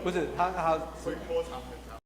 不是他會拖長很長。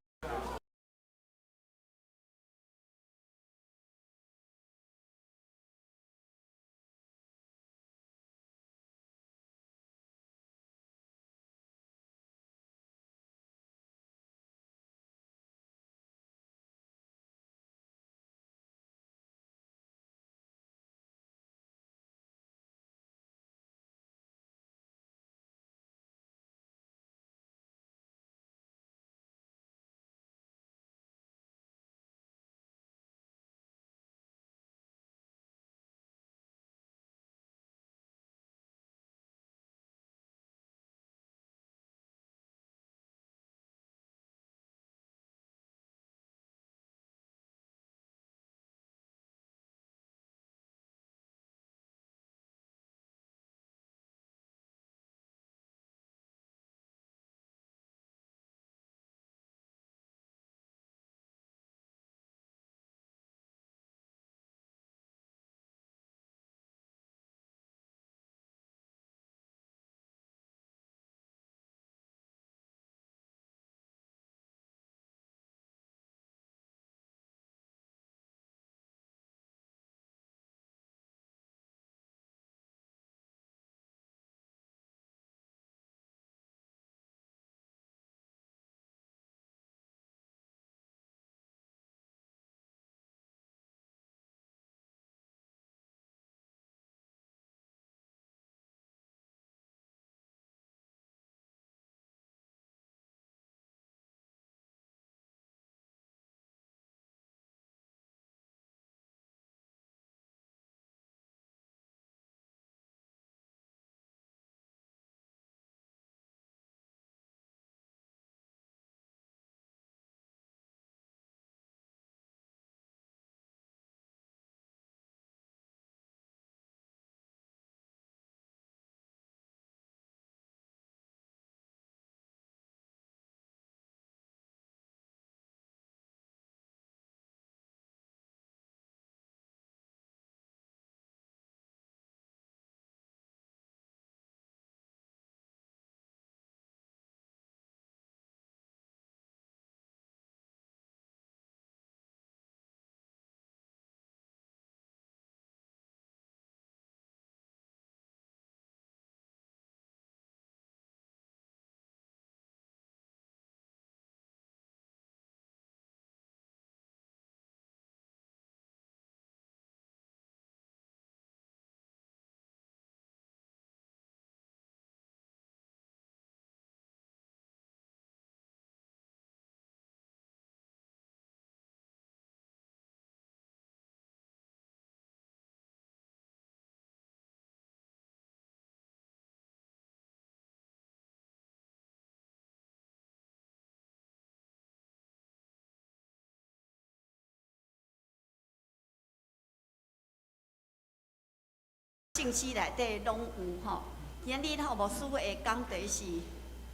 聖詩內底攏有吼。今日吼牧師的講題是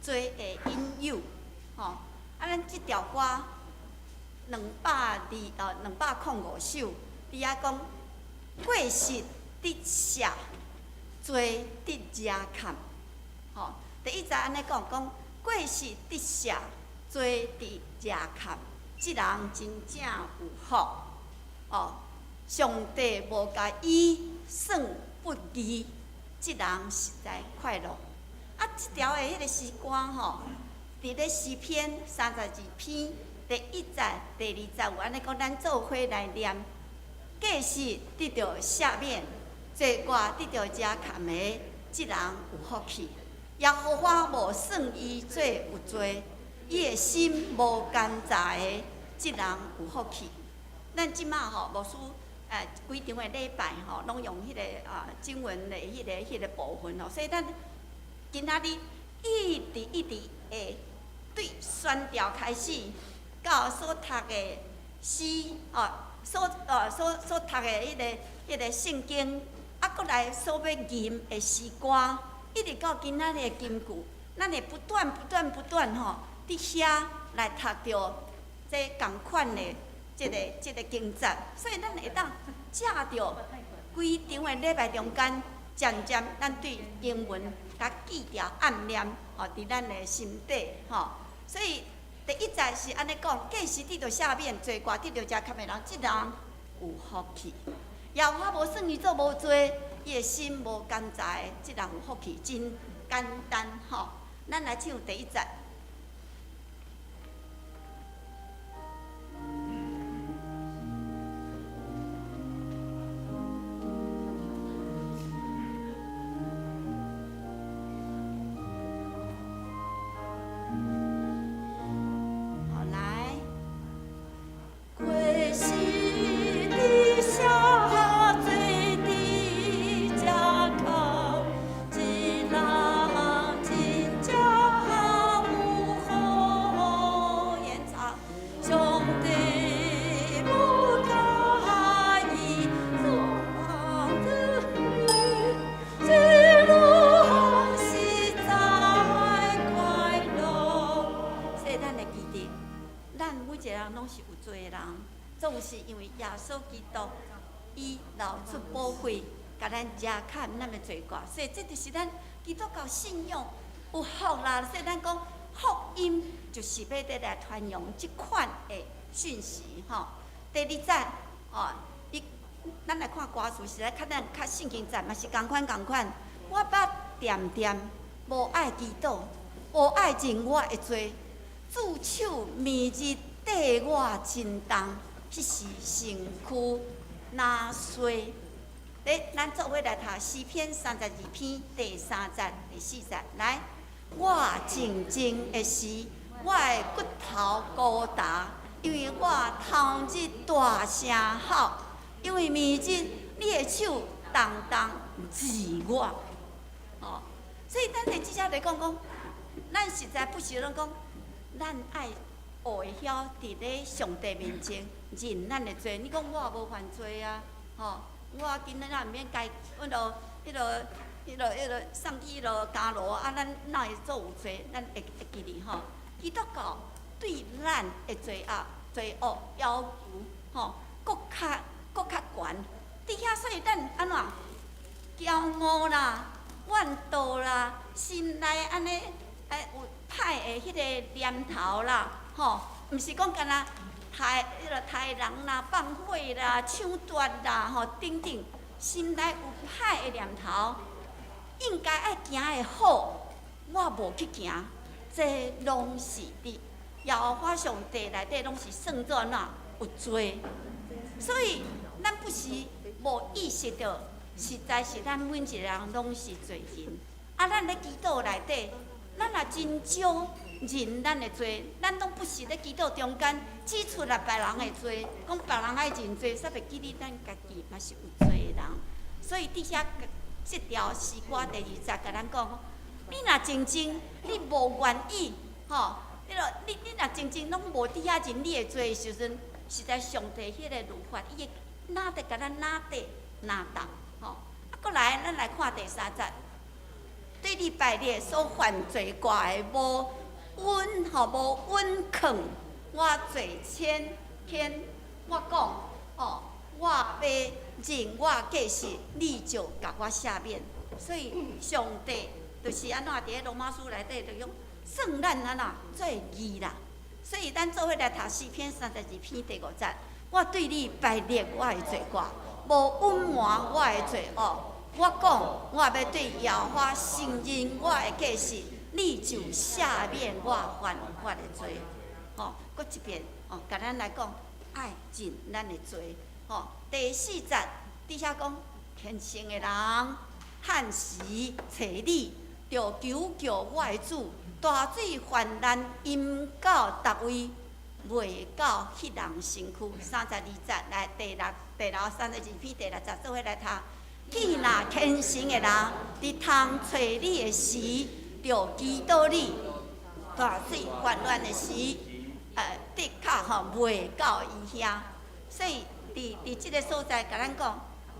罪的引誘，吼。啊，咱這條歌202哦，205首，佇遐講過失得赦，罪得遮崁。吼，第一節按呢講，講過失得赦，罪得遮崁，這人真正有福。哦，上帝無共伊算不義，這人實在快樂。啊，這條的彼個詩歌吼，佇咧詩篇32篇第一節、第二節有按呢講，咱做伙來念。過失得著赦免，罪過得著遮崁的，這人有福氣。耶和華無算伊做有罪，伊的心無奸詐的，這人有福氣。咱這馬吼，牧師規場的禮拜吼，攏用彼個啊經文的彼個部分吼，所以咱今仔日一直一直會對宣道開始，到所讀的詩哦，所讀的彼個聖經，啊，閣來所欲吟的詩歌，一直到今仔日的金句，咱會不斷不斷不斷吼，佇遐來讀著這仝款的這個經節，所以咱會當藉著規場的禮拜中間，漸漸咱對經文共記牢按念，吼，佇咱的心底，吼。所以第一節是按呢講，過失得著赦免，罪過得著遮蓋的人，這人有福氣。耶和華無算伊做無罪，伊的心無奸詐，這人有福氣，真簡單，吼。咱來唱第一節。好，來。過失得赦，罪得遮蓋，這人真正有福演唱。上帝無共伊算罪，這攏實在快樂。所以咱會記得，咱每一個人攏是有罪的人，總是因為耶穌基督伊流出寶血，共咱遮蓋咱的罪過，所以這就是咱基督教信仰有福啦。所以咱講福音就是欲佇來傳揚這款的訊息吼。第二節吼，伊咱來看歌詞，實在較咱較聖經節嘛是仝款仝款。我捌恬恬無愛祈禱，無愛認我的罪，主手暝日綴我真重，彼時身軀若衰。咧，咱做伙來讀詩篇32篇第三節、第四節。來，我靜靜的時，我的骨頭孤焦，因為我頭日大聲吼，因為暝日你的手重重治我。吼，所以咱佇這遮來講講，咱實在不是攏講，咱愛學會曉佇咧上帝面前認咱的罪。你講我無犯罪啊，吼，我今仔咱毋免共彼落、彼落、彼落、彼落送去彼落監牢啊，咱哪會做有罪？咱會會記得吼。基督教對咱的罪惡、罪惡要求吼，閣較閣較懸。佇遐，所以咱按怎驕傲啦、怨妒啦、心內按呢欸有歹的彼個念頭啦，吼，毋是講干焦刣彼個刣人啦、放火啦、搶奪啦，吼等等，心內有歹的念頭，應該愛行的好，我無去行，這攏是佇耶和華上帝內底攏是算做按怎有罪，所以咱不是無意識著，實在是咱每一個人攏是罪人。啊，咱咧祈禱內底，咱若真少認咱的罪，咱攏不時咧祈禱中間指出來別人的罪，講別人愛認罪，煞袂記得咱家己嘛是有罪的人。所以佇遐這條詩歌第二節共咱講，你若靜靜，你無願意，吼，彼落你你若靜靜攏無佇遐認你的罪的時陣，實在上帝彼個律法，伊會哪得共咱哪得哪當，吼。啊，閣來，咱來看第三節，對禮拜日所犯罪過的無隱吼無隱囥，我罪愆牽，我講吼，我欲認我過失，你就共我赦免。所以上帝就是按怎佇咧羅馬書內底就講，算咱按怎做義啦。所以咱做伙來讀詩篇32篇第五節，我對你白列我的罪過，無隱瞞我的罪惡。我講，我欲對耶和華承認我的過失，你就赦免我犯法的罪。吼，閣一遍，吼，共咱來講，愛認咱的罪。吼，第四節，佇遐講，虔誠的人，漢時揣你，著求叫我的主，大水泛濫淹到達位，袂到彼人身軀。32節來第六第六32篇第六節做伙來讀。見若虔誠的人，佇通揣你的時，著祈禱你，大水泛濫的時，的確吼袂到伊遐。所以佇佇這個所在，共咱講，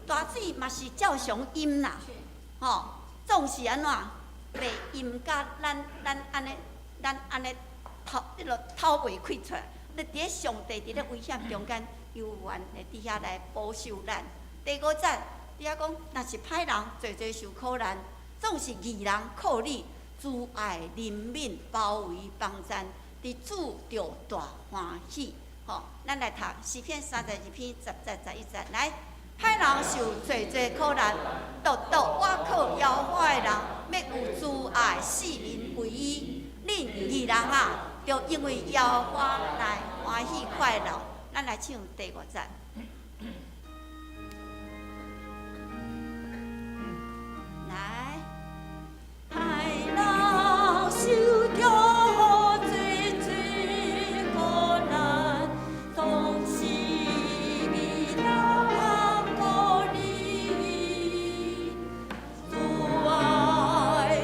大水嘛是照常淹啦，吼，總是按怎袂淹甲咱咱按呢，咱按呢透彼落透袂開出來。咧佇咧上帝佇咧危險中間，猶原會佇遐來保守咱。第五節，你遐講，若是歹人，濟濟受苦難，總是義人靠你慈愛憐憫包圍幫贊，佇主著大歡喜。吼，咱來讀詩篇32篇10節11節來。歹人受濟濟苦難，獨獨倚靠耶和華的人，欲有慈愛四面圍伊。恁義人啊，著因為耶和華來歡喜快樂。咱來唱第五節。來，歹人受著濟濟苦難，總是義人靠你，慈愛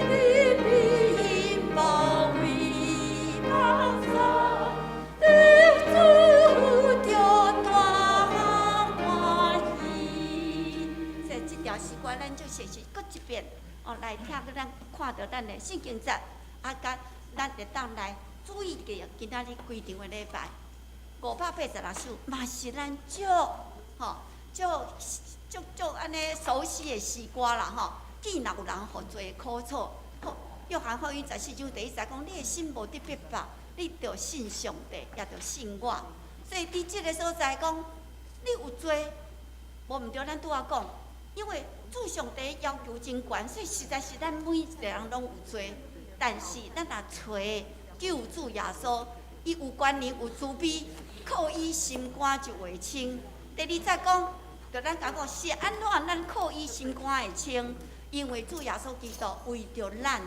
憐憫包圍幫贊，佇主著大歡喜。所以這條詩歌，咱就熟悉閣一遍。哦，來聽，咱看著咱的聖經節，啊，佮咱會當來注意著今仔日規場的禮拜586首，嘛是咱足吼足足足按呢熟悉的詩歌啦吼。見若有人予罪苦楚，吼，約翰福音14章第1節講：你的心無得逼迫，你著信上帝，也著信我。所以佇這个所在講，你有罪，無毋對，咱拄仔講，因為主上帝要求真懸，所以實在是咱每一个人攏有罪。但是咱若揣救主耶穌，伊有權能有慈悲，靠伊心肝就會清。第二節講，就咱講講是按怎咱靠伊心肝會清？因為主耶穌基督為著咱，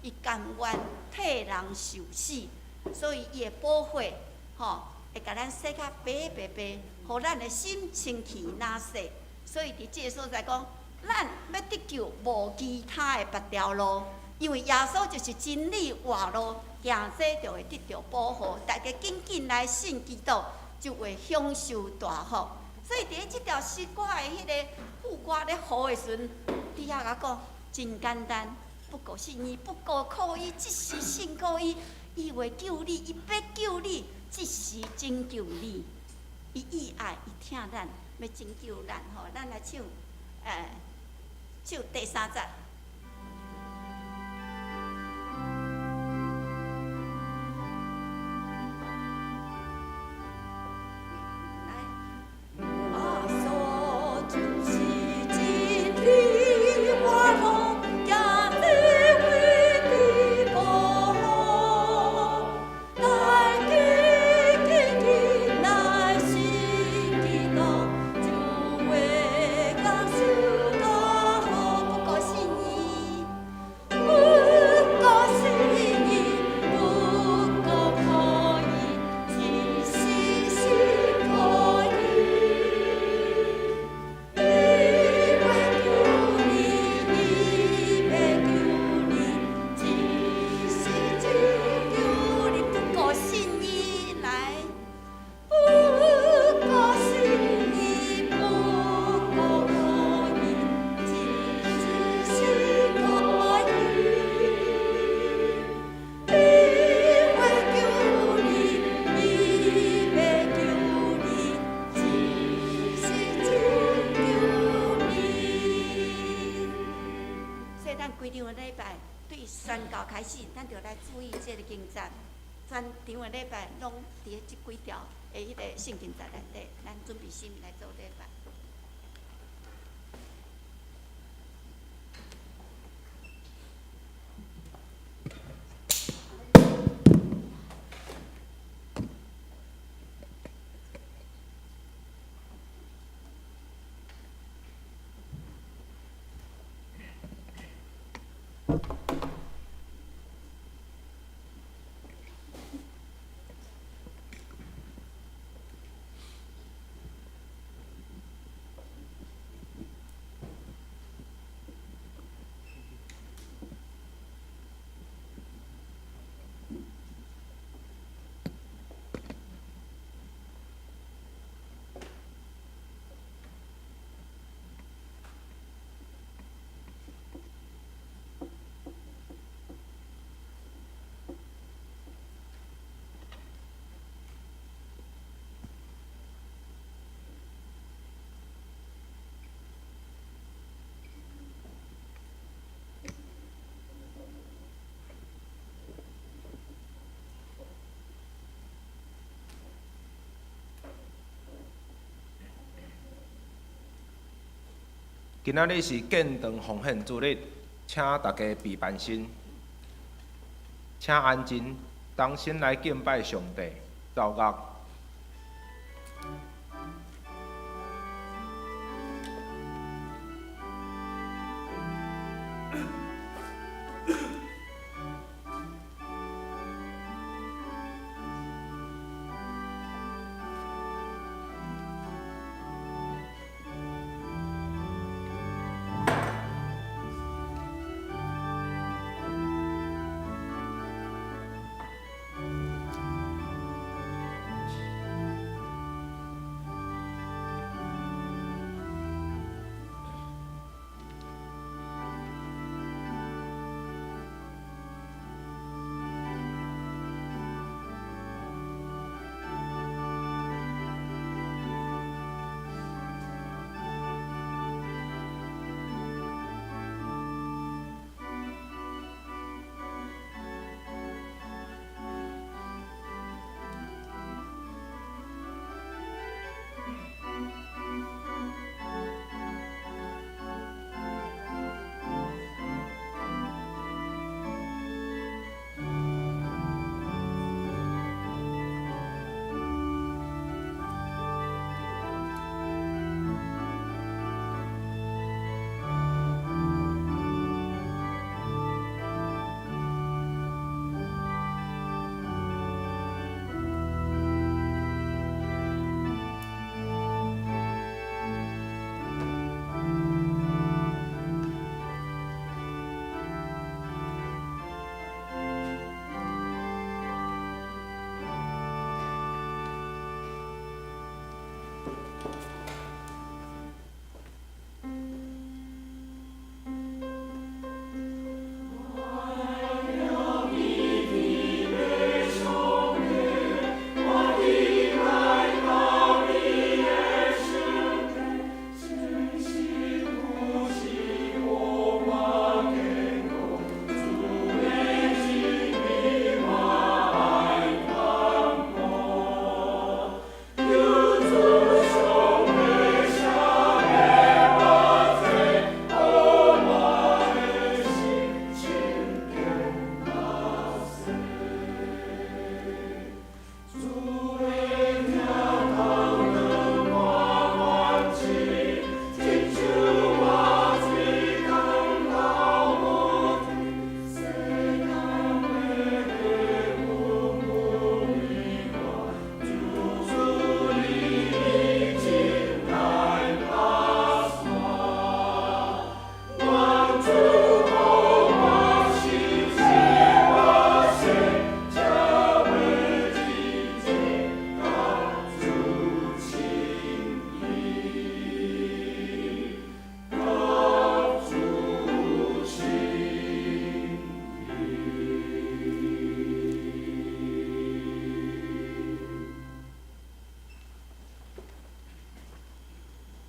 伊甘願替人受死，所以伊的寶血，吼，會共咱洗較白白白，予咱的心清氣若洗。所以佇這个所在講，咱欲得救，無其他的別條路，因為耶穌就是真理活路，行這就會得著保護。大家緊緊來信基督，就會享受大福。所以佇咧這條詩歌的彼个副歌咧號的時陣，佇遐共講真簡單，不過信伊，不過靠伊，這時信靠伊，伊會救你，伊欲救你，這時拯救你。伊意愛，伊疼咱，欲拯救咱吼。咱來唱，唱第三節。來，耶穌就是真理活路，行這為得保護，大家緊緊來信基督，就會享受大福。不過信伊，不過信伊，不過靠伊，一時信靠伊。伊欲救你，伊欲救你，這時拯救你。不過信伊來，不過信伊，不過靠伊，這時信靠伊。伊欲救你，伊欲救你，這時拯救你。所以咱規場的禮拜對宣教開始，咱就來注意這个經節。全場的禮拜攏佇咧這幾條的彼个聖經節內底，咱準備心來做禮拜。今仔日是建堂奉獻主日，請大家備辦心，請安靜，同心來敬拜上帝。奏樂。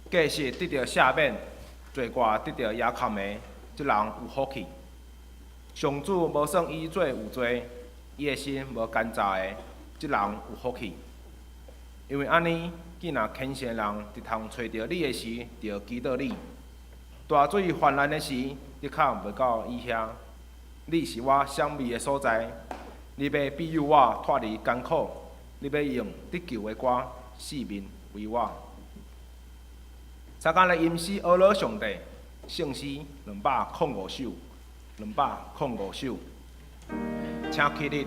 過失得著赦免，罪過得著遮蓋的，這人有福氣。上主無算伊做有罪，伊的心無奸詐的，這人有福氣。因為按呢，囝若虔誠的人佇通揣著你的時，就祈禱你；大水泛濫的時，的確袂到伊遐。你是我閃避的所在，你欲庇佑我脫離艱苦，你欲用得救的歌四面圍我。三工來吟詩呵咾上帝，聖詩205首，205首，請起立。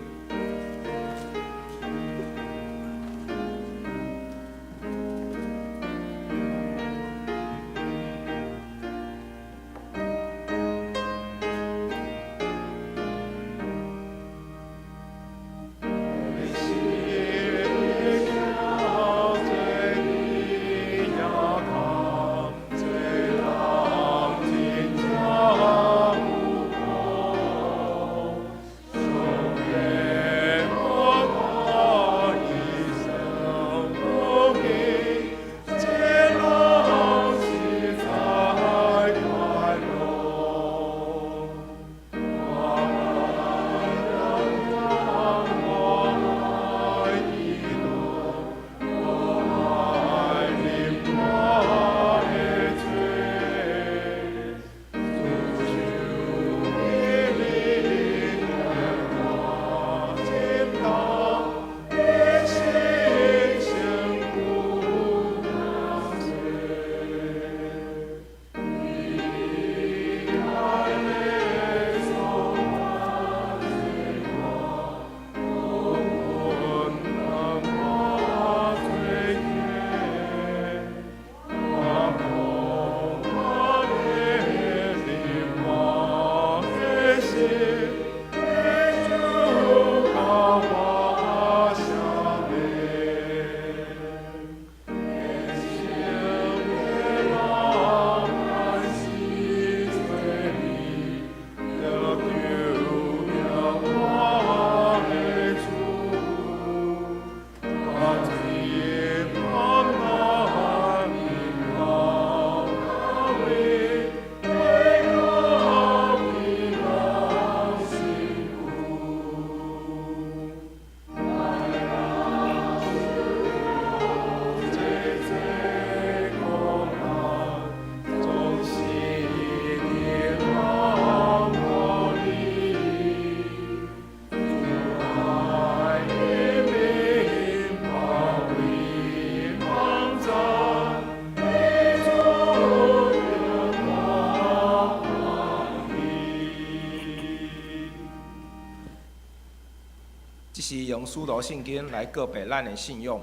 上帝。這是用使徒信經來告白咱的信仰。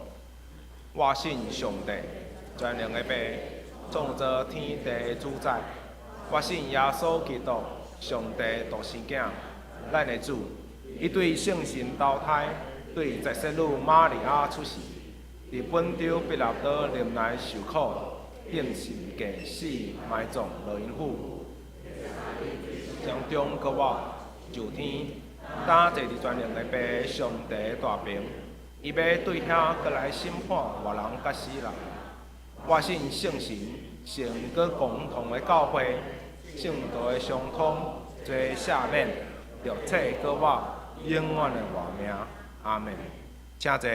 我信上帝，全能的父，創造天地的主宰。我信耶穌基督，上帝獨生囝，咱的主。伊對聖神投胎，對財色女瑪利亞出世，佇本丟彼拉多忍耐受苦，釘十字架死埋葬落陰府，將中國我上天，擔坐佇全能的父上帝大爿，伊欲對遐閣來審判活人佮死人。我信聖神，聖閣共同的教會，聖徒的相通，罪赦免，肉體閣活，永遠的活命。阿門。請坐。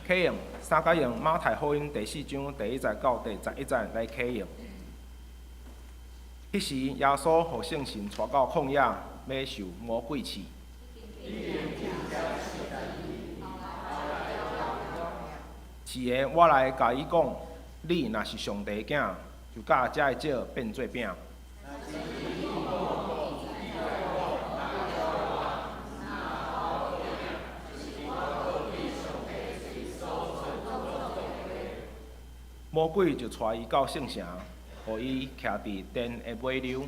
啟用三角用馬太福音第四章第一節到第十一節來啟用。彼時，耶穌予聖神帶到曠野，欲受魔鬼試。是的，我來共伊講，你若是上帝囝，就教遮个石變做餅。魔鬼就帶伊到聖城，予伊徛佇殿的尾溜。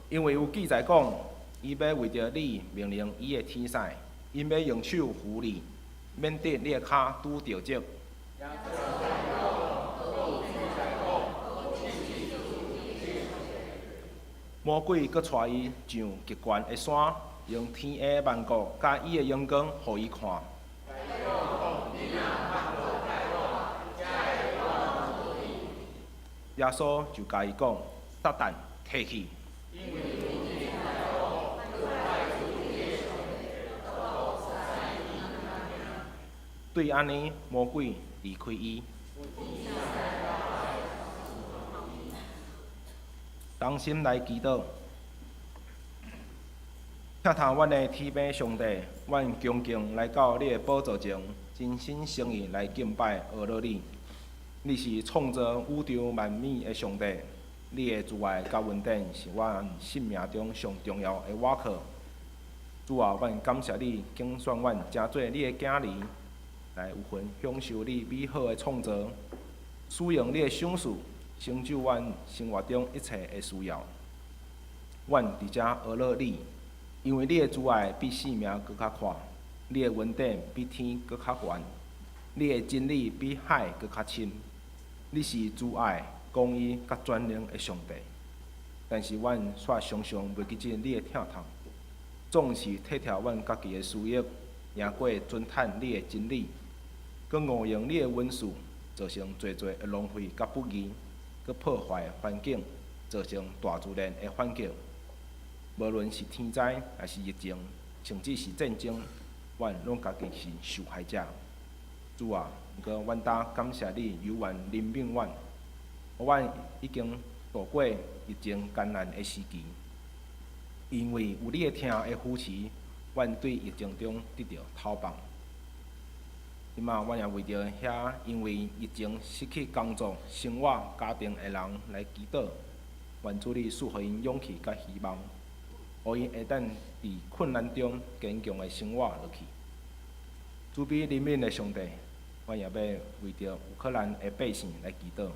因為有記載講，伊欲為著你命令伊的天使，𪜶欲用手扶你，免得你的跤拄著石。魔鬼閣帶伊上極懸的山，用天下萬國佮伊的榮光予伊看。耶穌就共伊講：撒旦，退去！對按呢，魔鬼離開伊。同心來祈禱，疼痛阮的天父上帝，阮恭敬來到你的寶座前，真心誠意來敬拜阿樂你。你是創造宇宙萬物的上帝，你的慈愛佮恩典是阮生命中上重要的倚靠。主啊，阮感謝你揀選阮，成做你的囝兒，來有份享受你美好的創造，使用你的賞賜，成就阮生活中一切的需要。阮佇遮阿樂你，因為你的慈愛比生命閣較闊，你的恩典比天閣較懸，你的真理比海閣較深。你是慈愛、公義佮全能的上帝，但是阮卻常常袂記得你的疼痛，總是體貼阮家己的私欲，贏過尊嘆你的真理，閣誤用你的恩賜，造成濟濟的浪費佮不義，閣破壞環境，造成大自然的反擊。無論是天災，抑是疫情，甚至是戰爭，阮攏家己是受害者。主啊，毋過阮當感謝你，猶原憐憫阮，予阮已經度過疫情艱難的時期。因為有你的疼的扶持，阮對疫情中得著透放。這馬阮也為著遐因為疫情失去工作、生活、家庭的人來祈禱，願主你賜予𪜶勇氣佮希望，予𪜶會當佇困難中堅強的生活落去。慈悲憐憫的上帝，阮也欲為著烏克蘭的百姓來祈禱，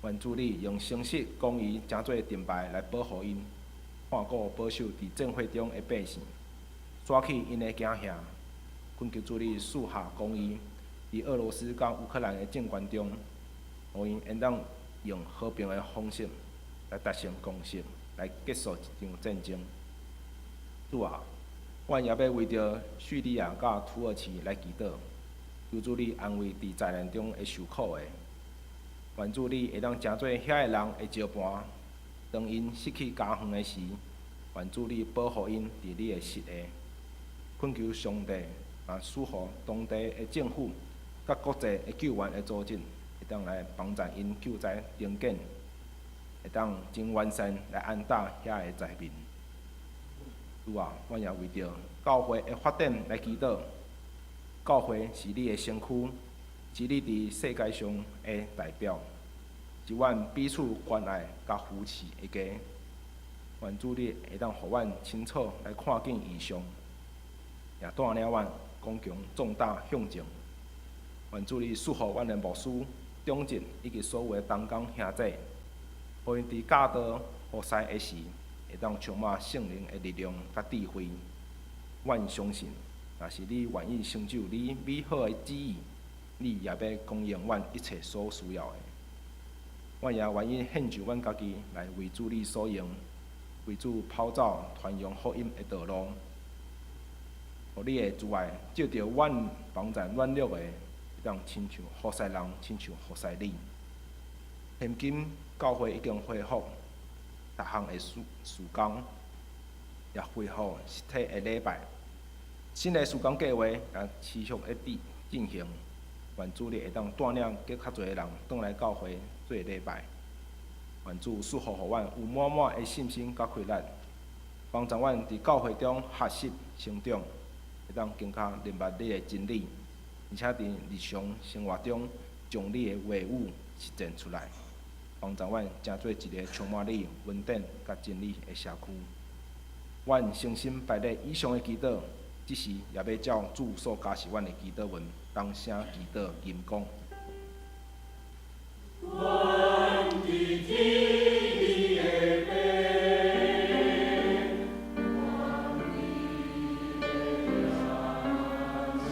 願主你用誠實、公義、成做盾牌來保護𪜶，看顧保守佇戰火中的百姓，徙去𪜶的驚嚇。懇求主你賜下公義，佇俄羅斯佮烏克蘭的政權中，予𪜶會當用和平的方式來達成共識，來結束這場戰爭。主啊，阮也欲為著敘利亞佮土耳其來祈禱，求主你安慰佇災難中的受苦的。願主你會當成做遐个人的石盤，當𪜶失去家園的時，願主你保護𪜶佇你的膝下。懇求上帝啊，賜予當地的政府佮國際的救援的組織，會當來幫助𪜶救災重建，會當真完善來安搭遐个災民。主啊，阮也為著教會的發展來祈禱。教會是你的身軀，是你佇世界上的代表，是阮彼此關愛佮扶持的家。願主你會當予阮清楚來看見異象，也帶領阮剛強壯膽向前。願主你賜福阮的牧師、長執以及所有的同工兄弟，予𪜶佇教導服侍的時，會當充滿聖靈的力量佮智慧。阮相信，若是你願意成就你美好的旨意，你也欲供應阮一切所需要的。阮也願意獻上阮家己來為主你所用，為主跑走傳揚福音的道路。予你的慈愛照著阮幫助軟弱的，會當親像服侍人，親像服侍你。現今教會已經恢復逐項的事工，也恢復實體的禮拜。新的事工計劃也持續的佇進行。願主你會當帶領閣較濟人轉來教會做禮拜。願主賜福予阮有滿滿的信心佮氣力，幫助阮佇教會中學習成長，會當更較明白你的真理，而且佇日常生活中將你的話語實踐出來，幫助阮成做一个充滿你恩典佮真理的社區。阮誠心拜你以上的祈禱，這時也欲照主所教示阮的祈禱文，同聲祈禱吟講。阮記起你的父，願你的安息，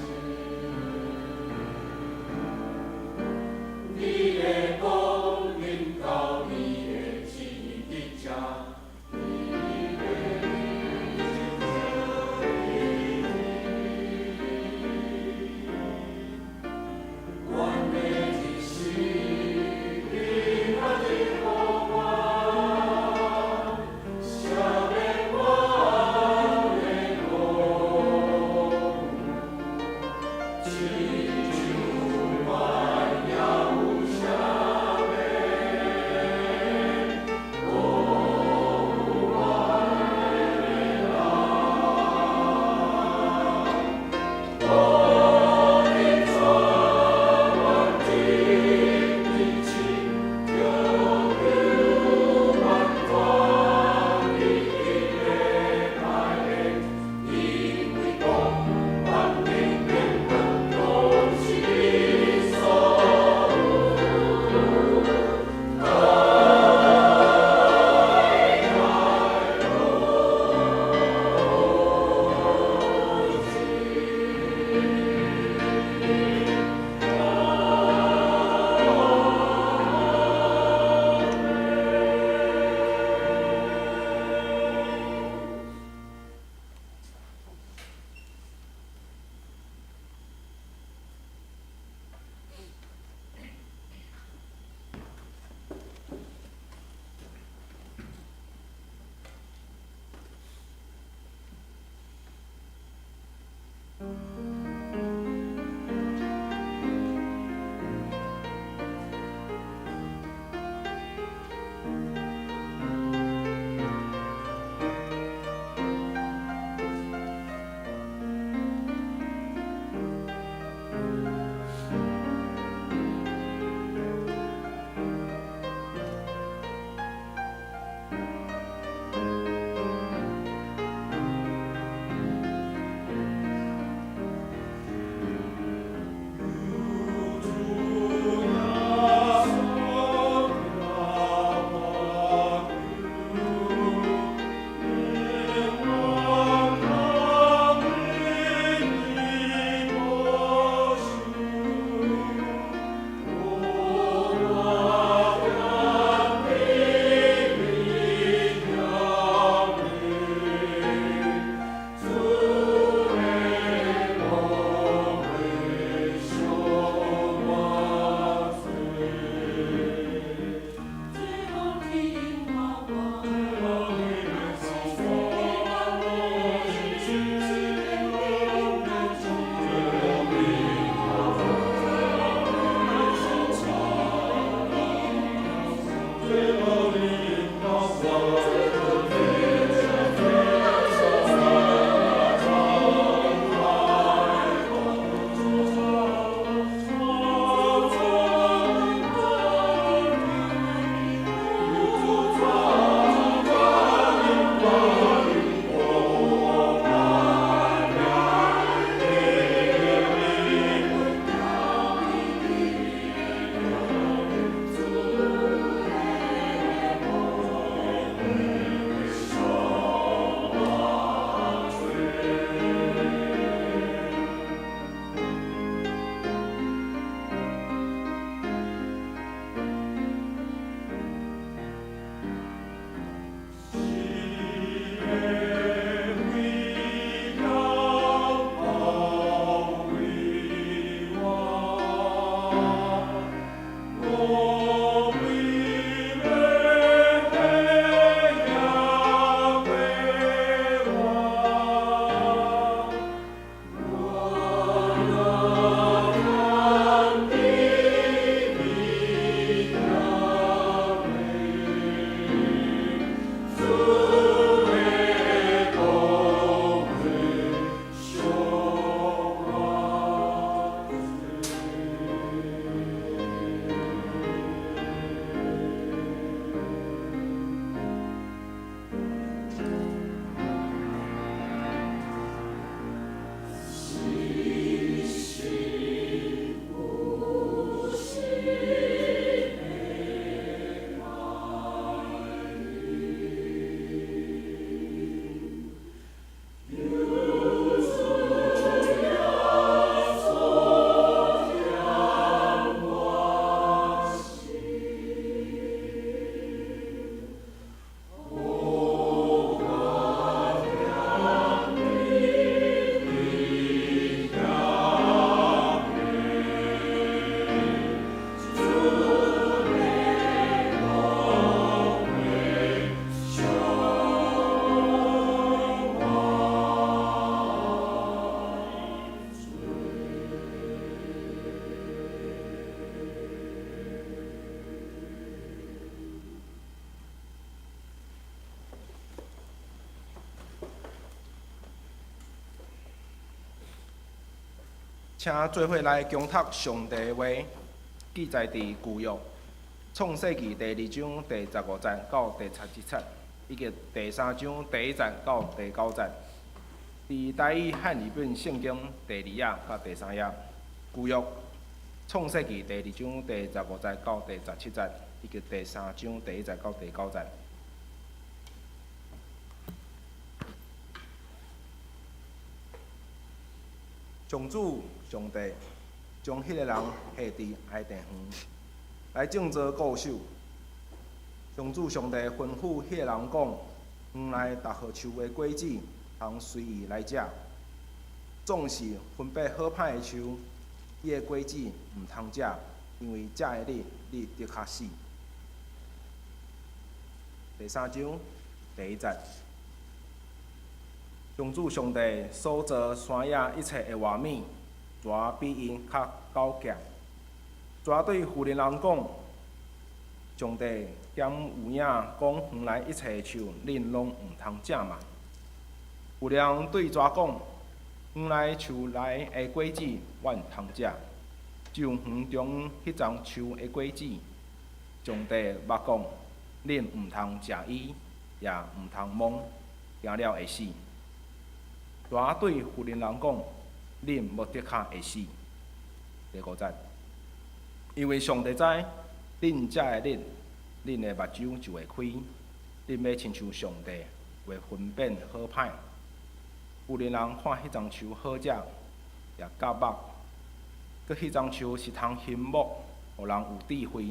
你的光臨到你的旨意佇這，你的親像阮的一生平安的予阮，赦免阮的過誤，親像阮也有赦免過誤阮的人。無你帶阮進入去，救救阮脫離的歹的，因為講萬民變更多。請做伙來恭讀上帝的話，記載佇舊約創世記第二章第十五節到第十七節，以及第三章第一節到第九節。佇台語漢語本聖經第二頁佮第三頁，舊約創世記第二章第十五節到第十七節，以及第三章第一節到第九節。上主上帝將彼个人下佇伊甸園，來種植固守。上主上帝吩咐彼个人講：園內逐號樹的果子，通隨意來食，總是分別好歹的樹，伊的果子毋通食，因為食的日，你的確死。第三章第一節。上主上帝所造山野一切的活物，蛇比𪜶較狡黠。蛇對婦人人講：上帝敢有影講園內一切的樹，恁攏毋通食嗎？婦人對蛇講：園內樹內的果子，阮通食，只有園中彼欉樹的果子，上帝捌講，恁毋通食伊，也毋通摸，驚了會死。蛇對婦人人講：恁無的確會死。第五節，因為上帝知，恁食的日，恁的目睭就會開，恁欲親像上帝，會分辨好歹。婦人人看彼欉樹好食，也夾目，閣彼欉樹是通欣目，予人有智慧，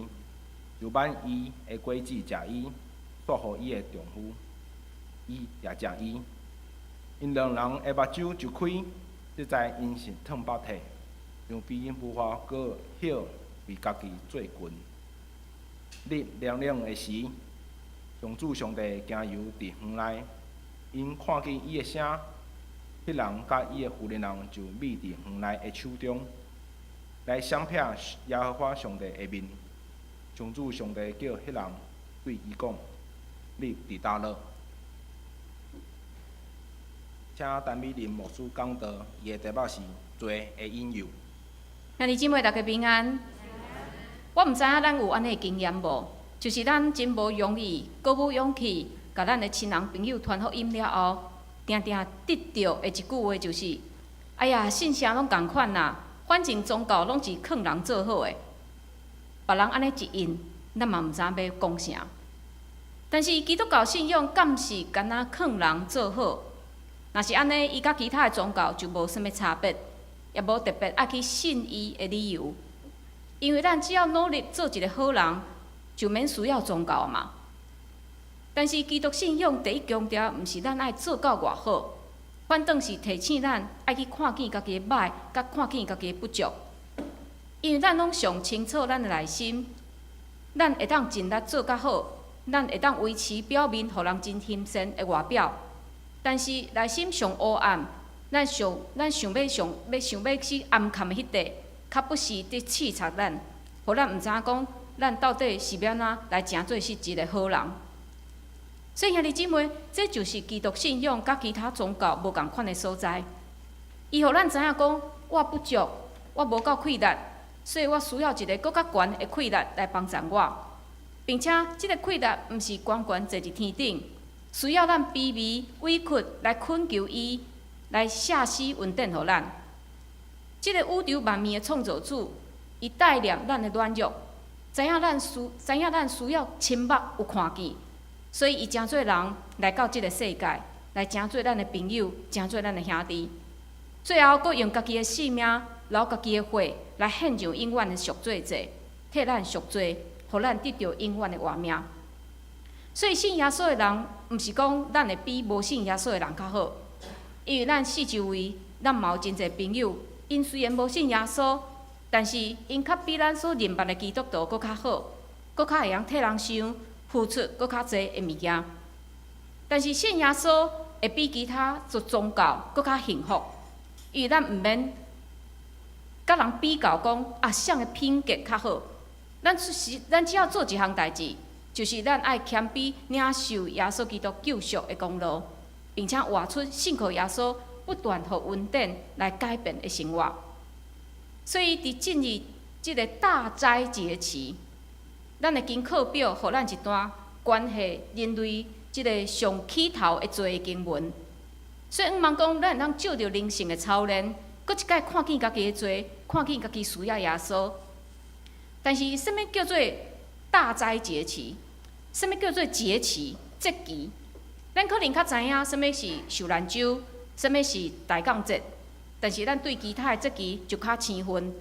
就挽伊的果子食伊，煞予伊的丈夫，伊也食伊。𪜶兩人的目睭就開，才知𪜶是褪腹體，就編無花果葉為家己做裙。日涼涼的時，上主上帝行遊佇園內，𪜶看見伊的聲，彼人佮伊的婦人人就覕佇園內的樹中，來閃避耶和華上帝的面。上主上帝叫彼人對伊講：你佇佗落？請陳美玲牧師講道，伊的題目是罪的引誘。兄弟姊妹，大家平安。我毋知影咱有按呢經驗無？就是咱真無容易，閣無勇氣，共咱的親人朋友傳福音了後，定定得著的一句話就是：哎呀，信啥攏仝款啦，反正宗教攏是勸人做好的。別人按呢一應，咱嘛毋知影欲講啥。但是基督教信仰敢是干焦勸人做好？若是按呢，伊佮其他的宗教就無啥物差別，也無特別愛去信伊的理由。因為咱只要努力做一个好人，就免需要宗教嘛。但是基督信仰第一強調，毋是咱愛做到偌好，反轉是提醒咱愛去看見家己的䆀，佮看見家己的不足。因為咱攏上清楚咱的內心，咱會當盡力做較好，咱會當維持表面予人真欣羨的外表。但是內心上黑暗，咱想欲去掩藏的彼塊，較不時佇刺插咱，予咱毋知影講，咱到底是欲按怎來成做是一个好人。所以兄弟姊妹，這就是基督信仰佮其他宗教無仝款的所在。伊予咱知影講，我不足，我無夠氣力，所以我需要一个閣較懸的氣力來幫助我，並且這个氣力毋是懸懸坐佇天頂。需要咱卑微委屈來懇求伊，來下施恩典予咱。這个宇宙萬物的創造主，伊帶念咱的軟弱，知影咱需要親目有看見，所以伊成做人來到這个世界，來成做咱的朋友，成做咱的兄弟。最後，閣用家己的性命，流家己的血，來獻上永遠的贖罪祭，替咱贖罪，予咱得著永遠的活命。所以信耶穌的人，毋是講咱會比無信耶穌的人較好，因為咱四周圍，咱嘛有真濟朋友，𪜶雖然無信耶穌，但是𪜶較比咱所認捌的基督徒閣較好，閣較會曉替人想，付出閣較濟的物件。但是信耶穌會比其他做宗教閣較幸福，因為咱毋免佮人比較講啊，誰的品格較好。咱只要做一項代誌，就是咱愛謙卑領受耶穌基督救贖的功勞，並且活出信靠耶穌不斷予恩典來改變的生活。所以佇進入這个大齋節期，咱的經課表予咱一段關係人類這个上起頭的罪的經文。所以，向望講，咱會當藉著靈性的操練，閣一擺看見家己的罪，看見家己需要耶穌。但是，啥物叫做大齋節期？啥物叫做節期？節期？咱可能較知影啥物是受難週，啥物是大降節，但是咱對其他的節期就較生分。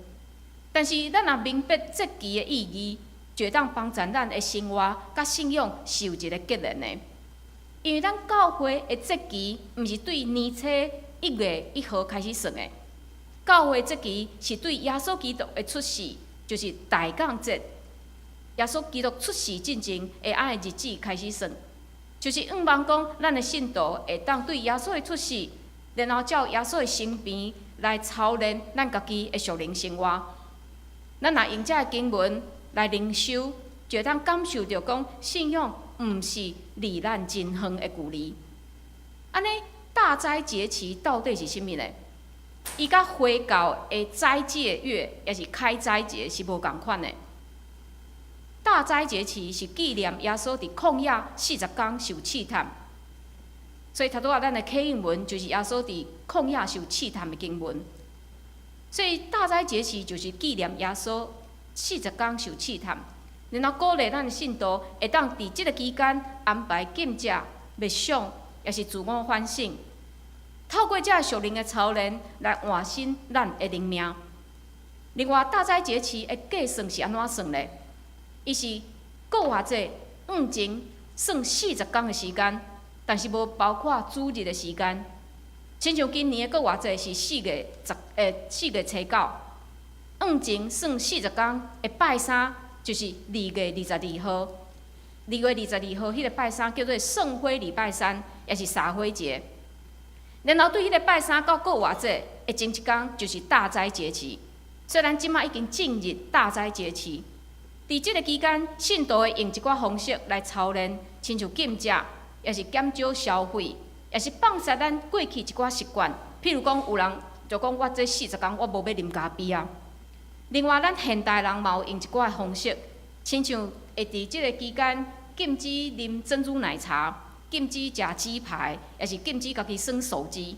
但是，咱若明白節期的意義，就會當幫助咱的生活佮信仰是有一个結連的。因為咱教會的節期，毋是對年初1月1號開始算的。教會節期是對耶穌基督的出世，就是大降節。耶穌基督出世進前的按呢日子開始算，就是向望講，咱的信徒會當對耶穌的出世，然後照耶穌的生平來操練咱家己的屬靈生活。咱若用這个經文來靈修，就會當感受著講信仰毋是離咱真遠的距離。按呢，大齋節期到底是啥物呢？伊佮回教的齋戒月，抑是開齋節是無仝款的。大齋節期是紀念耶穌佇曠野四十工受試探，所以頭拄仔咱的啟應文就是耶穌佇曠野受試探的經文。所以大齋節期就是紀念耶穌四十工受試探，然後鼓勵咱的信徒會當佇這个期間安排禁食、默想，抑是自我反省，透過這个屬靈的操練來換新咱的靈命。另外，大齋節期的計算是按怎算呢？伊是復活節往前算四十工的時間，但是無包括主日的時間。親像今年的復活節是4月10，4月初9，往前算四十工的拜三就是二月二十二號。二月二十二號，彼个拜三叫做聖灰禮拜三，抑是灑灰節。然後對彼个拜三到復活節的前一工，就是大齋節期。雖然這馬已經進入大齋節期，佇這个期間，信徒會用一寡方式來操練，親像禁食，抑是減少消費，抑是放捨咱過去一寡習慣。譬如講，有人就講我這四十工我無欲啉咖啡啊。另外，咱現代人嘛有用一寡方式，親像會佇這个期間禁止啉珍珠奶茶，禁止食雞排，抑是禁止家己耍手機。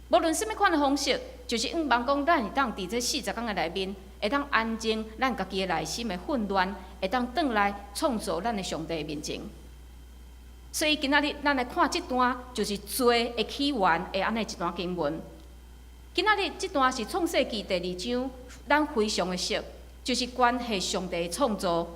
無論啥物款的方式，就是向望講，咱會當佇這四十工的內面，會當安靜咱家己的內心的混亂，會當轉來創造咱的上帝面前。所以今仔日咱來看這段，就是罪的起源的按呢一段經文。今仔日這段是創世記第二章，咱非常的熟，就是關係上帝的創造。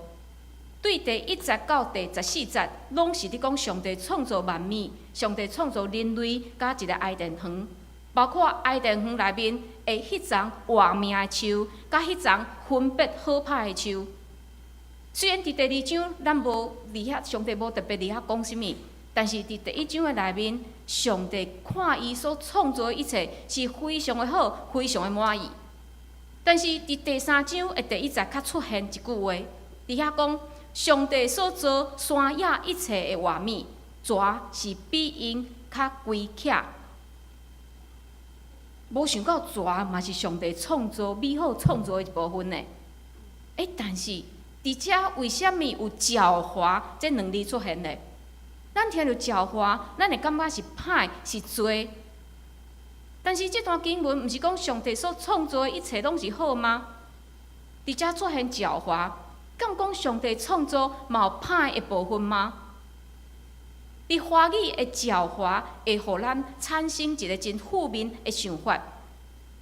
對第一節到第14節，攏是佇講上帝創造萬物，上帝創造人類，佮一个伊甸園，包括伊甸園內面的彼叢活命的樹，佮彼叢分別好歹的樹。雖然佇第二章咱無佇遐，上帝無特別佇遐講啥物，但是佇第一章的內面，上帝看伊所創造的一切是非常的好，非常的滿意。但是佇第三章的第一節，較出現一句話，佇遐講上帝所造山野一切的活物，蛇是比𪜶較乖巧。無想到蛇嘛是上帝創造美好創造的一部分呢。欸，但是佇遮為啥物有狡猾這兩字出現呢？咱聽著狡猾，咱會感覺是歹是罪。但是這段經文毋是講上帝所創造的一切攏是好嗎？佇遮出現狡猾，敢講上帝創造嘛有歹的部分嗎？佇華語的狡猾會予咱產生一个真負面的想法，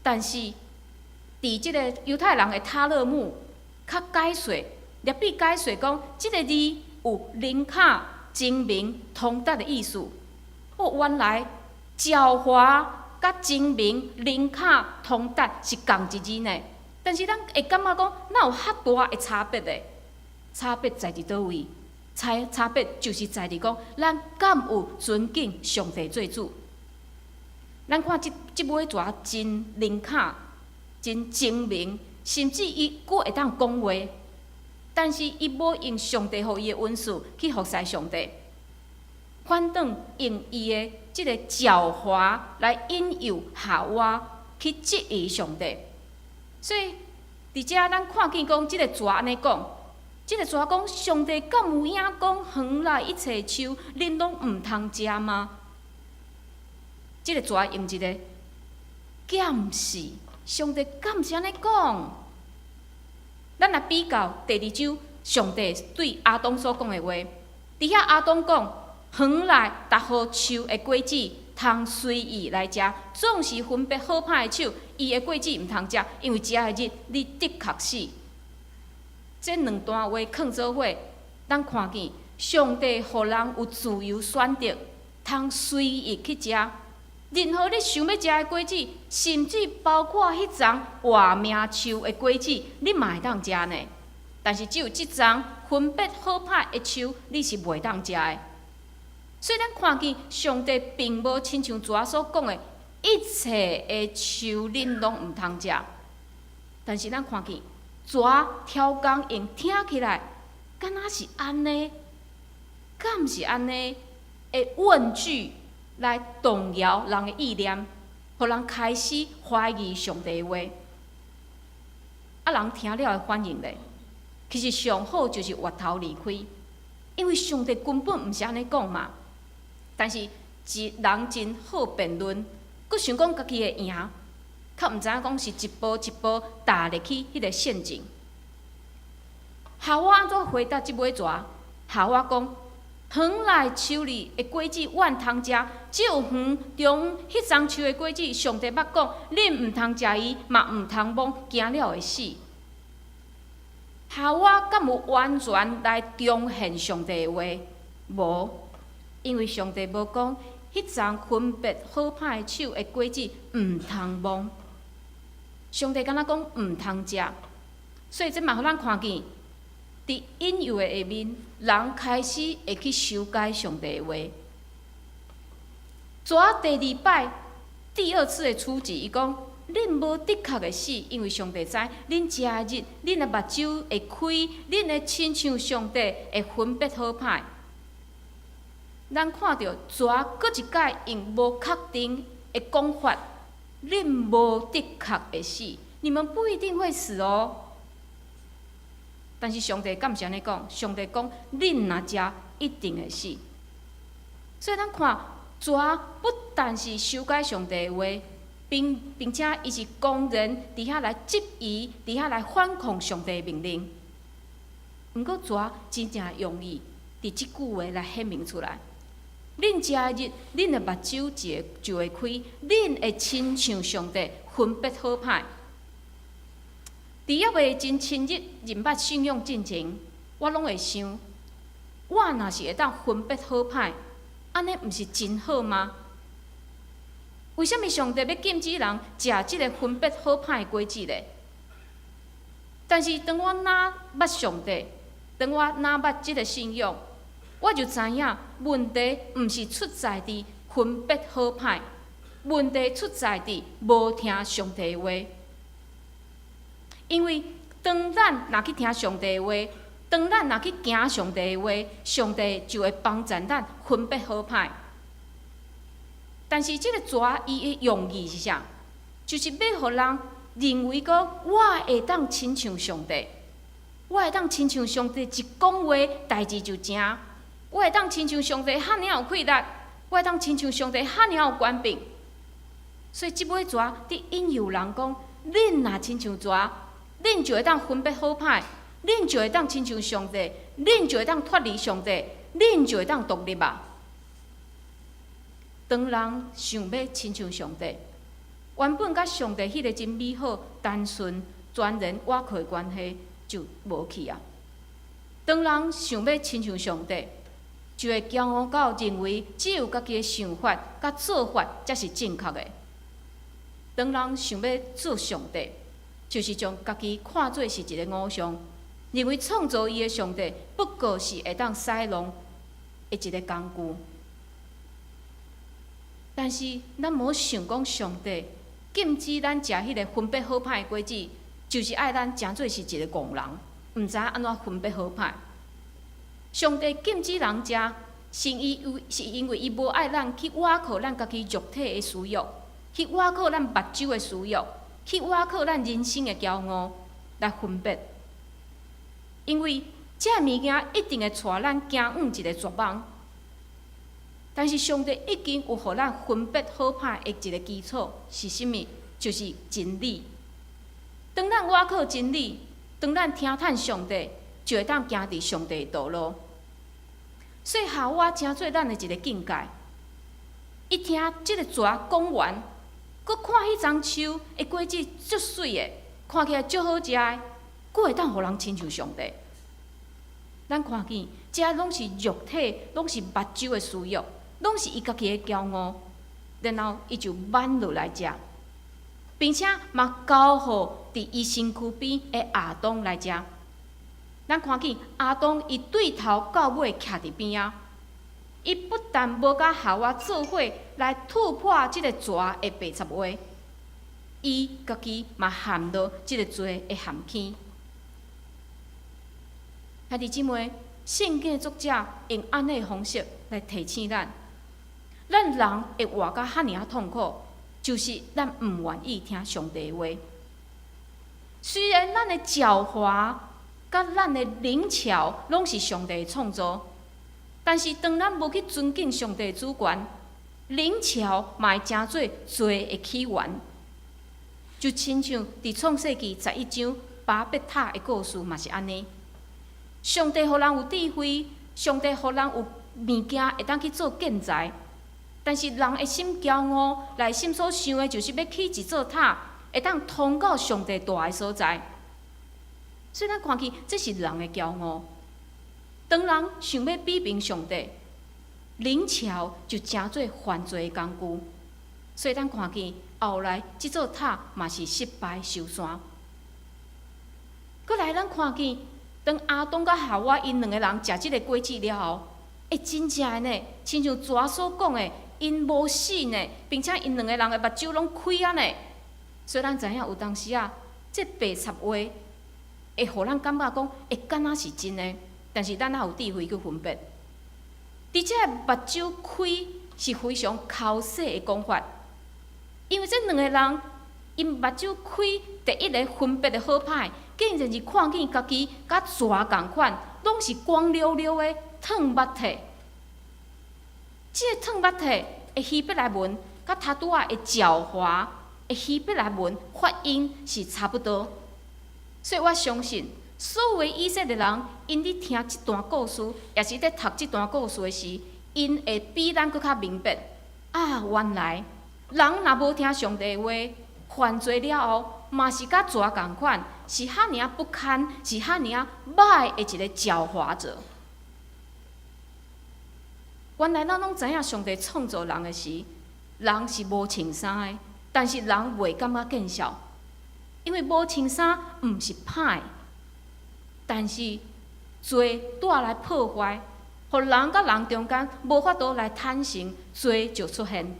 但是佇這个猶太人的塔勒木較解說，拉比解說講，這个字有靈巧、精明、通達的意思。哦，原來狡猾佮精明、靈巧、通達是仝一字呢。但是咱會感覺講，哪有遐大的差別呢？差別在佇佗位？差別就是在佇講，咱敢有尊敬上帝做主？咱看這尾蛇真靈巧、真精明，甚至伊閣會當講話，但是伊無用上帝予伊的恩賜去服侍上帝，反轉用伊的這个狡猾來引誘夏娃去質疑上帝。所以，佇遮咱看見講，這个蛇按呢講，這个蛇講，上帝敢有影講園內一切樹，恁攏毋通食嗎？這个蛇用一个敢是，上帝敢是按呢講？咱來比較第二章，上帝對亞當所講的話，佇遐亞當講，園內逐號樹的果子通隨意來食，總是分別好歹的樹，伊的果子毋通食，因為食的日你的確死。這兩段話囥做伙，咱看見上帝予人有自由選擇，通隨意去食。任何你想欲食的果子，甚至包括彼叢活命樹的果子，你嘛會當食呢。但是只有這叢分別好歹的樹，你是袂當食的。所以咱看見上帝並無親像蛇所講的，一切的樹恁攏毋通食。但是咱看見蛇刁工用聽起來，敢若是按呢？敢是按呢？的問句來動搖人的意念，予人開始懷疑上帝的話。啊，人聽了的反應咧，其實上好就是越頭離開，因為上帝根本毋是按呢講嘛。但是一人真好辯論，閣想講家己會贏，較毋知影講是一步一步踏入去彼个陷阱。夏娃按怎回答這尾蛇？夏娃講：園內樹裡的果子阮通食，只有園中彼叢樹的果子，上帝捌講，恁毋通食伊，嘛毋通摸，驚了會死。夏娃敢有完全來重現上帝的話？無，因為上帝無講，彼叢分別好歹的樹的果子毋通摸。上帝敢若講毋通食，所以這嘛予咱看見，佇引誘的下面，人開始會去修改上帝的話。蛇第二擺第二次的出擊，伊講：恁無的確會死，因為上帝知恁食的日，恁的目睭會開，恁會親像上帝會分別好歹。咱看著蛇閣一擺用無確定的講法，恁無的確會死，你們不一定會死哦。但是上帝敢毋是按呢講？上帝講，恁若食，一定會死。所以咱看蛇不但是修改上帝的話，並且伊是公然佇遐來質疑，佇遐來反抗上帝的命令。毋過蛇真正容易佇這句話來顯明出來。恁食的日，恁的目睭就會開，恁會親像上帝分別好歹。佇猶未真深入認捌信仰進前，我攏會想，我若是會當分別好歹，按呢毋是真好嗎？為啥物上帝欲禁止人食這个分別好歹的果子咧？但是當我若捌上帝，當我若捌這个信仰，我就知影問題毋是出在佇分別好歹，問題出在佇無聽上帝的話。因為當咱若去聽上帝的話，當咱若去行上帝的話，上帝就會幫助咱分別好歹。但是這个蛇伊的用意是啥？就是欲予人認為講我會當親像上帝，我會當親像上帝一講話，代誌就成。我會當親像上帝遐爾有氣力，我會當親像上帝遐爾有權柄。所以這尾蛇佇引誘人講：恁若親像蛇，恁就會當分別好歹，恁就會當親像上帝，恁就會當脫離上帝，恁就會當獨立啊！當人想欲親像上帝，原本佮上帝彼个真美好、單純、全然倚靠的關係就無去啊！當人想欲親像上帝，就會驕傲到認為只有家己的想法佮做法才是正確的。當人想欲做上帝，就是將家己看做是一个偶像，認為創造伊的上帝不過是會當使弄的一个工具。但是咱無想講上帝禁止咱食彼个分別好歹的果子，就是愛咱成做是一个戇人，毋知影按怎分別好歹。上帝禁止人食，是因為伊無愛咱去倚靠咱家己肉體的私欲，去倚靠咱目睭的私欲，去倚靠咱身體的私欲，去倚靠咱去倚靠咱人生的驕傲來分別，因為這个物件一定會帶咱行往一个絕望。但是上帝已經有予咱分別好歹的一个基礎，是啥物？就是真理。當咱倚靠真理，當咱聽趁上帝，就會當行佇上帝的道路。所以夏娃成做咱的一个鏡誡。伊聽這个蛇講完，閣看彼欉樹的果子足媠的，看起來足好食的，閣會當予人親像上帝。咱看見，這攏是肉體，攏是目睭的私欲，攏是伊家己的驕傲。然後伊就挽落來食，並且嘛交予佇伊身軀邊的亞當來食。咱看見亞當伊對頭到尾徛佇邊仔，伊不但無佮夏娃做伙來突破這个蛇的白賊話，伊家己嘛陷落這个罪的陷坑。兄弟姊妹，聖經作者用按呢方式來提醒咱：咱人會活甲遐爾仔痛苦，就是咱毋願意聽上帝的話。雖然咱的狡猾、佮咱的靈巧攏是上帝創造，但是當咱無去尊敬上帝主權，靈巧嘛會成做罪的起源。就親像佇創世記11章巴別塔的故事嘛是按呢。上帝予人有智慧，上帝予人有物件會當去做建材，但是人的心驕傲，內心所想的就是欲起一座塔，會當通到上帝蹛的所在。所以咱看見，這是人的驕傲。當人想欲比拼上帝，靈巧就成做犯罪的工具。所以咱看見後來這座塔嘛是失敗收山。閣來咱看見，當亞當佮夏娃𪜶兩个人食這个果子了後，欸，真正的呢，親像蛇所講的，𪜶無死呢，並且𪜶兩个人的目睭攏開啊呢。所以咱知影有當時啊，這白賊話會予咱感覺講，會敢若是真的，但是咱猶有智慧去分別。佇這个目睭開是非常剾洗的講法，因為這兩个人𪜶目睭開，第一个分別的好歹，竟然是看見家己佮蛇仝款，攏是光溜溜的褪目體。這个褪目體的希伯來文，佮頭拄仔的狡猾的希伯來文發音是差不多，所以我相信所有的以色列人，𪜶佇聽這段故事，抑是佇讀這段故事的時，𪜶會比咱閣較明白。啊，原來人若無聽上帝話，犯罪了後，嘛是佮蛇仝款，是遐爾仔不堪，是遐爾仔歹的一个狡猾者。原來咱攏知影，上帝創造人的時，人是無穿衫的，但是人袂感覺見笑，因為無穿衫毋是歹，但是罪帶來破壞，予人佮人中間無法度來坦誠，罪就出現。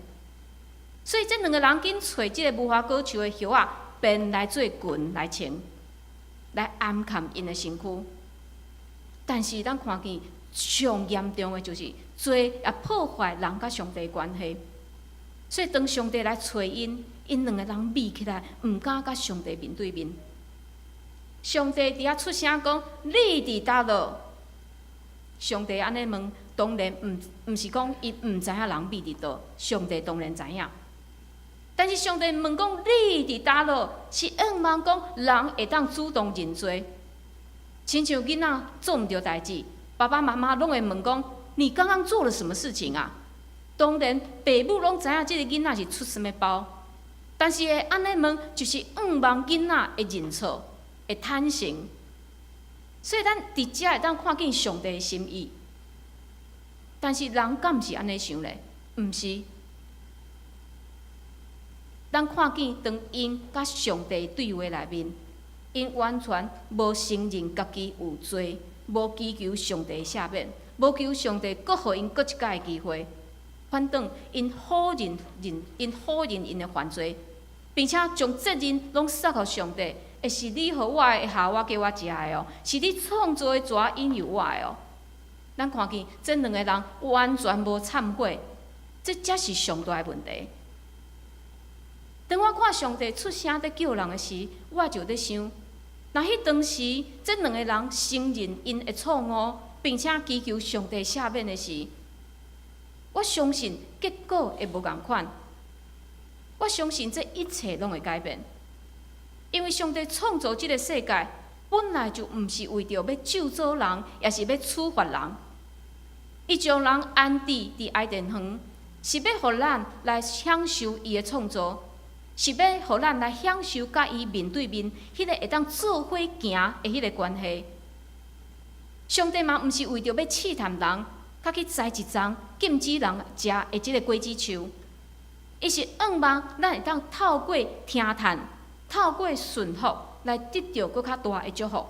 所以這兩个人緊揣這个無花果樹的葉仔，編來做裙來穿，來掩蓋𪜶的身軀。但是咱看見上嚴重的就是罪也破壞人佮上帝關係。所以當上帝來揣𪜶，𪜶兩个人覕起來，毋敢佮上帝面對面。上帝佇遐出聲講：你佇佗落？上帝按呢問，當然毋是講伊毋知影人覕佇佗，上帝當然知影。但是上帝問講：你佇佗落？是向望講人會當主動認罪。親像囡仔做毋著代誌，爸爸媽媽攏會問講：你剛剛做了什麼事情啊？當然，爸母攏知影這个囡仔是出啥物包，但是會按呢問，就是向望囡仔會認錯，會坦誠。所以咱佇遮會當看見上帝的心意，但是人敢毋是按呢想咧？毋是。咱看見當𪜶佮上帝對話內面，𪜶完全無承認家己有罪，無祈求上帝赦免，無求上帝閣予𪜶閣一擺的機會。反轉𪜶否認𪜶的犯罪，並且將責任攏捒予上帝。欸，是你予我的夏娃叫我食的哦，是你創造的蛇引誘我的哦。咱看見這兩个人完全無懺悔，這才是上大的問題。當我看上帝出聲佇叫人的時，我就咧想，若彼當時這兩個人承認𪜶的錯誤，並且祈求上帝赦免的時，我相信結果會無仝款。我相信這一切攏會改變，因為上帝創造這个世界，本來就毋是為著欲咒詛人，抑是欲處罰人。伊將人安置佇伊甸園，是欲予咱來享受伊的創造，是欲予咱來享受佮伊面對面，彼个會當做伙行的彼个關係。上帝嘛毋是為著欲試探人，才去栽一叢禁止人食的這个果子樹。伊是向望咱會當透過聽勸、透過順服來得著閣較大的祝福。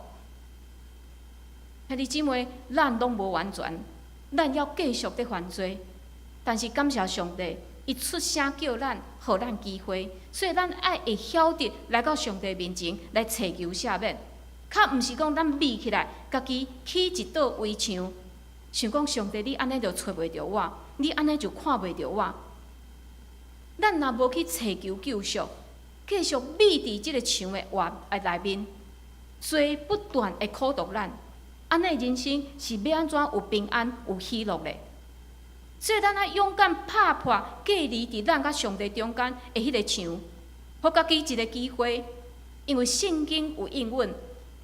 兄弟姊妹，咱攏無完全，咱猶繼續佇犯罪。但是感謝上帝，伊出聲叫咱，予咱機會，所以咱愛會曉得來到上帝面前來尋求赦免，較毋是講咱覕起來，家己起一道圍牆，想講上帝你按呢就揣袂著我，你按呢就看袂著我。咱若無去尋求救贖，繼續覕佇這个牆的外的內面，罪不斷會苦毒咱，按呢人生是欲按怎有平安、有喜樂咧？所以咱愛勇敢拍破隔離佇咱佮上帝中間的彼个牆，予家己一个機會。因為聖經有應允，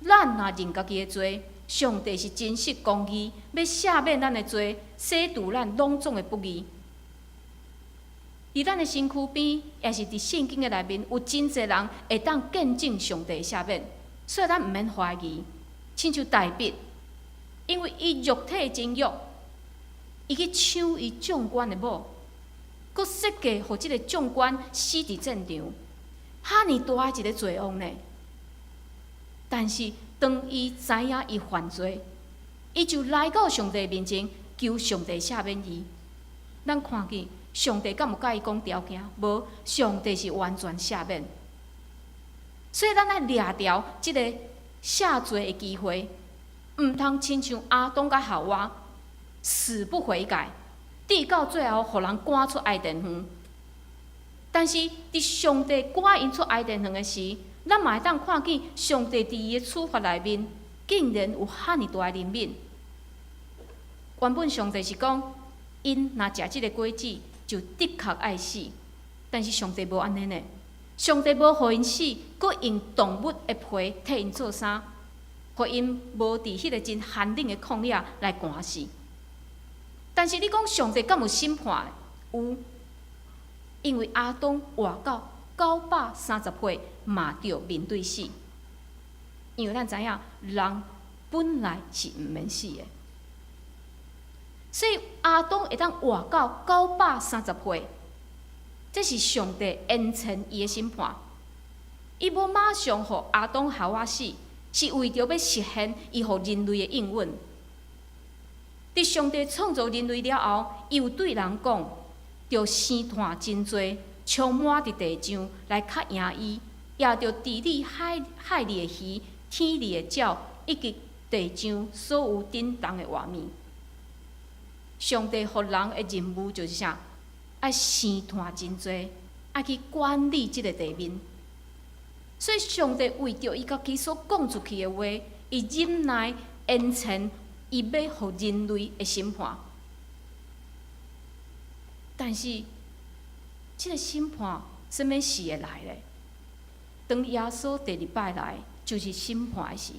咱若認家己的罪，上帝是真實公義，欲赦免咱的罪，洗除咱攏總的不義。佇咱的身軀邊，抑是佇聖經的內面，有真濟人會當見證上帝赦免，所以咱毋免懷疑。親像大衛，因為伊肉體情欲，伊去搶伊將官的某，閣設計予這个將官死佇戰場，遐爾大的一个罪惡呢。但是當伊知影伊犯罪，伊就來到上帝面前求上帝赦免伊。咱看見上帝敢有佮伊講條件？無，上帝是完全赦免。所以咱愛掠牢這个赦罪的機會，毋通親像亞當佮夏娃死不悔改，直到最後予人趕出伊甸園。但是佇上帝趕𪜶出伊甸園的時，咱嘛會當看見上帝佇伊的處罰內面，竟然有遐爾大的憐憫。原本上帝是講，𪜶若食這个果子，就的確愛死。但是上帝無按呢呢，上帝無予𪜶死，閣用動物的皮替𪜶做衫，予𪜶無佇彼个真寒冷的曠野來寒死。但是你講上帝敢有審判？有，因為亞當活到930歲，嘛著面對死。因為咱知影，人本來是毋免死的，所以亞當會當活到930歲，這是上帝延遲伊的審判。伊無馬上予亞當夏娃死，是為著欲實現伊予人類的應允。佇上帝創造人類了後，伊有對人講，著生湠真濟，充滿佇地上來較贏伊，也著治理海海裡的魚、天裡的鳥，以及地上所有振動的活物。上帝予人的任務就是啥？愛生湠真濟，愛去管理這个地面。所以上帝為著伊家己所講出去的話，伊忍耐延遲，伊欲予人類的審判。但是，這个審判啥物時會來咧？當耶穌第二擺來，就是審判的時。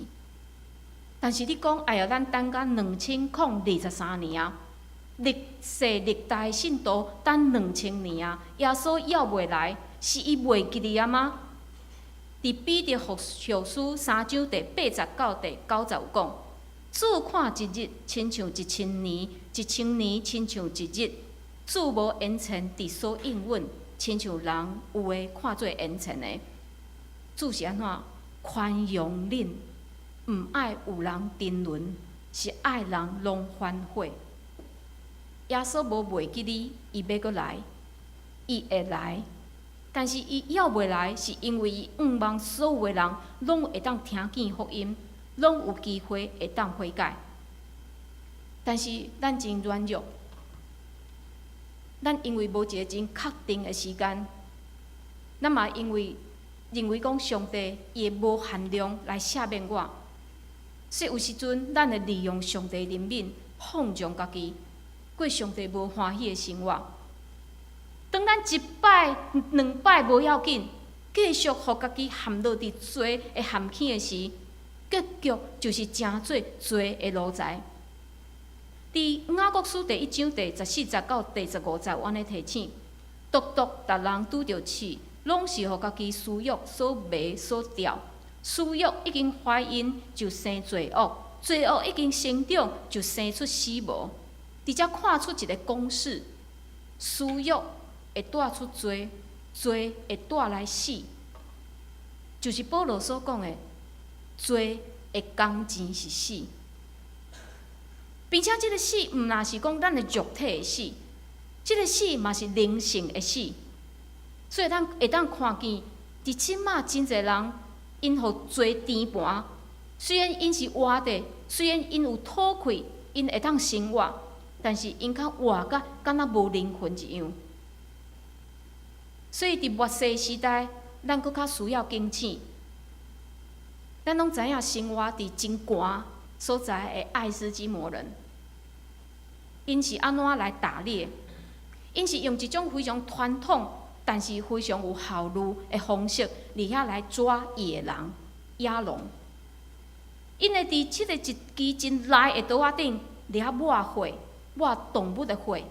但是你講，哎呀，咱等甲2023年啊！歷世歷代信徒等2000年啊，耶穌猶未來，是伊袂記得啊嗎？佇彼得後書三章第八節到第九節有講：主看一日，親像一千年；一千年，親像一日。主無延遲佇所應允，親像人有的看做延遲的。主是按怎寬容恁，毋愛有人沉淪，是愛人攏反悔。耶穌無袂記你，伊欲閣來，伊會來，但是伊猶未來，是因為伊向望所有的人攏會當聽見福音，攏有機會會當悔改。但是咱真軟弱，咱因為無一个真確定的時間，咱嘛因為認為講上帝伊會無限量來赦免我，所以有時陣咱會利用上帝憐憫放縱家己，過上帝無歡喜的生活。當咱一擺、兩擺無要緊，繼續予家己陷落佇罪的陷坑的時，結局就是成做罪的奴才。佇雅各書第一章第14節到第15節有按呢提醒：獨獨逐人拄著試，攏是予家己私欲所迷所釣。私欲已經懷孕，就生罪惡；罪惡已經生長，就生出死亡。佇遮看出一个公式：私欲會帶出罪，罪會帶來死。就是保羅所講的，罪的工錢是死，並且這个死毋若是講咱的肉體的死，這个死嘛是靈性的死。所以咱會當看見，佇這馬真濟人，𪜶予罪纏盤，雖然𪜶是活的，雖然𪜶有吐氣，𪜶會當生活，但是𪜶較活甲敢若無靈魂一樣。所以佇末世時代，咱閣較需要警醒。咱攏知影生活佇真寒所在的愛斯基摩人，𪜶是按怎來打獵？𪜶是用一種非常傳統，但是非常有效率的方式，佇遐來抓野狼、野狼。𪜶會佇這个一支真利的刀仔頂，佇遐抹血，抹動物的血。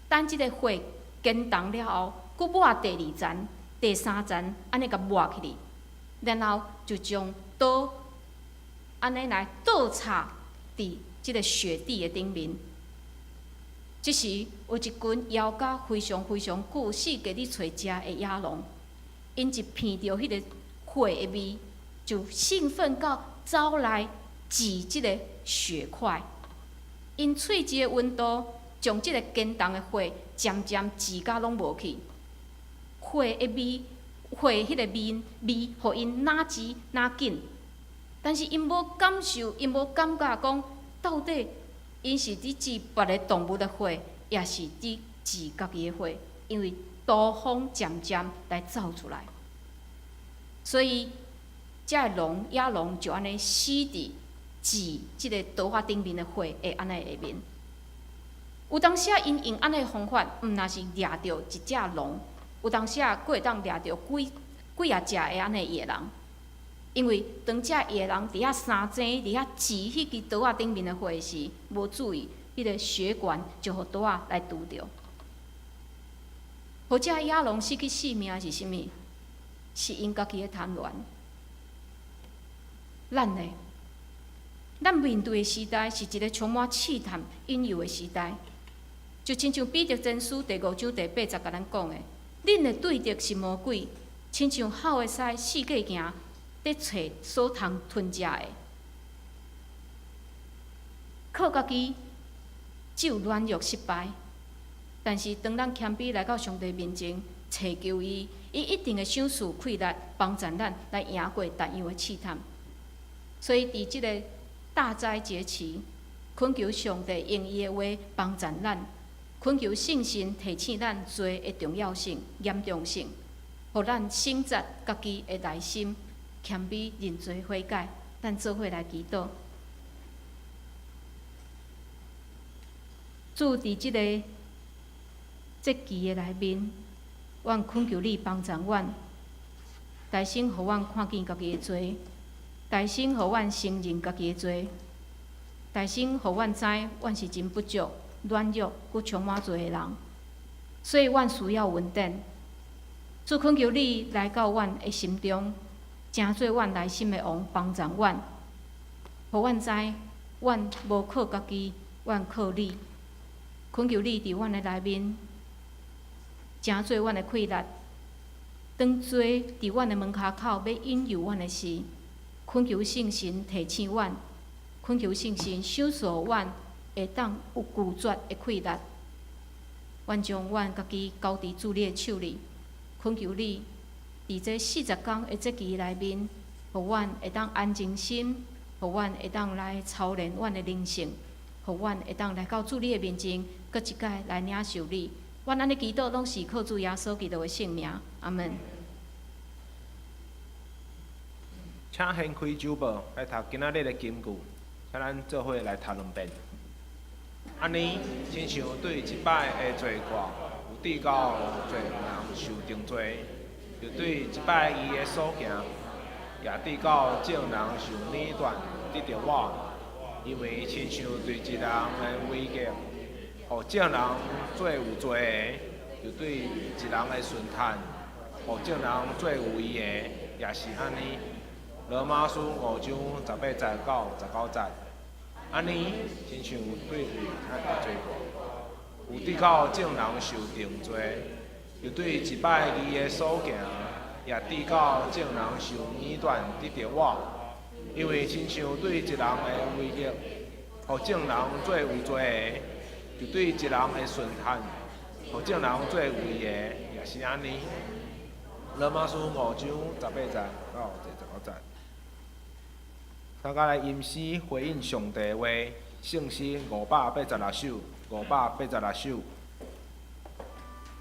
等這个血乾凍了後，閣抹第二層、第三層，按呢共抹起去，然後就將刀按呢來倒插佇這个雪地的頂面。這時有一群枵甲非常非常久，四界咧揣食的野狼，𪜶一鼻著彼个血的味，就興奮到走來舌這个血塊。𪜶喙舌的溫度，將這个乾凍的血漸漸舌甲攏無去。血的味，血彼个味味，予𪜶若舌若緊，但是𪜶無感受，𪜶無感覺講到底𪜶是佇舌別个動物的血，抑是佇舌家己的血，因為刀鋒漸漸來走出來，所以這个狼野狼就按呢死佇舌這个刀仔頂面的血的按呢下面。有當時仔𪜶用按呢方法，毋若是掠著一隻狼，有當時仔閣會當掠著幾幾仔隻的按呢野狼，因為當這野狼佇遐相爭，佇遐舌彼支刀仔頂面的血時，無注意，彼个血管就予刀仔來揬著。予這野狼失去性命是啥物？是𪜶家己的貪戀。咱呢？咱面對的時代是一个充滿試探、引誘的時代，就親像彼得前書第五章第八節共咱講的：恁的對敵是魔鬼，親像吼的獅四界行，佇揣所通吞食的。靠家己只有軟弱失敗，但是當咱謙卑來到上帝面前，尋求伊，伊一定會賞賜氣力，幫助咱來贏過逐樣的試探。所以，佇這个大齋節期，懇求上帝用伊的話幫助咱，懇求聖神提醒咱罪的重要性、嚴重性，予咱省察家己的內心，謙卑認罪悔改，咱做伙來祈禱。主佇這个節期的內面，阮懇求你幫助阮，代先予阮看見家己的罪，代先予阮承認家己的罪，代先予阮知阮是真不足、軟弱、閣充滿罪的人，所以阮需要恩典。主懇求你來到阮的心中，成做阮內心的王，幫助阮，予阮知阮無靠家己，阮靠你。懇求你佇阮的內面，成做阮的氣力。當罪佇阮的門跤口欲引誘阮的時，懇求聖神提醒阮，懇求聖神賞賜阮會當有拒絕的氣力。阮將阮家己交佇主你的手裡，懇求你佇這40工的節期內面，予阮會當安靜心，予阮會當來操練阮的靈性，予阮會當來到主你的面前，閣一擺來領受你，阮按呢祈禱，攏是靠主耶穌基督的聖名。阿門。請掀開周報來讀今仔日的金句，請咱做伙來讀兩遍。按呢，親像對一擺的罪過，有至到濟人受定罪，就對一擺義的所行，也致到眾人受攆斷得著我。因為親像對一人的違逆，予眾人做有罪的，就對一人的順趁，予眾人做有義的，也是按呢。羅馬書5章18節到19節，按呢，親像對有罪過，有至到眾人受定罪，就對一擺義的所行，也致到眾人受攆斷得著我。因為親像對一人的違逆，予眾人做有罪的，就對一人的順趁，予眾人做有義的，也是按呢。羅馬書5章18節到19節。大家來吟詩回應上帝的話，聖詩586首，586首，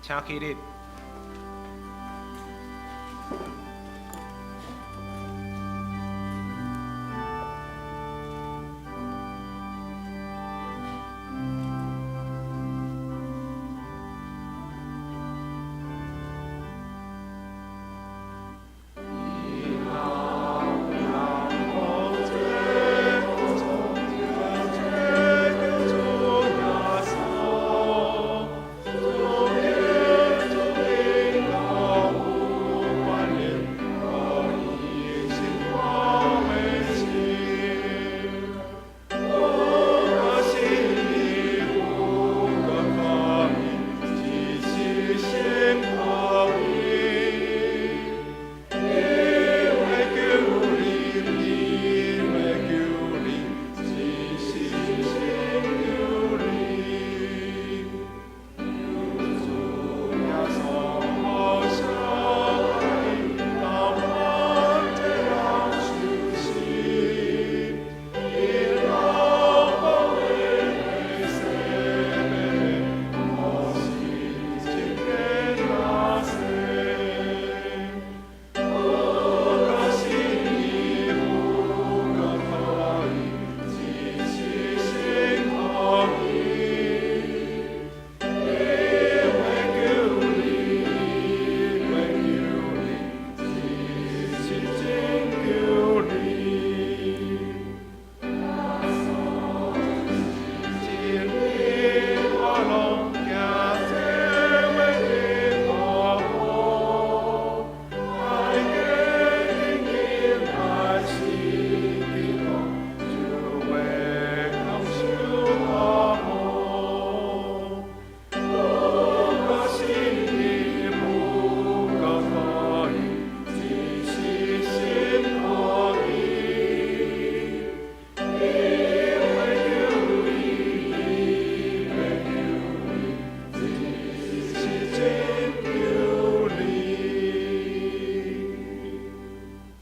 請起立。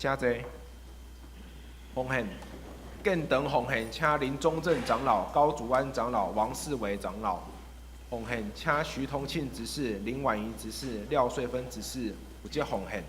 請坐。奉獻，建堂奉獻，請林宗正長老、高祖安長老、王世維長老。奉獻，請徐同慶執事、林婉儀執事、廖穗芬執事負責奉獻。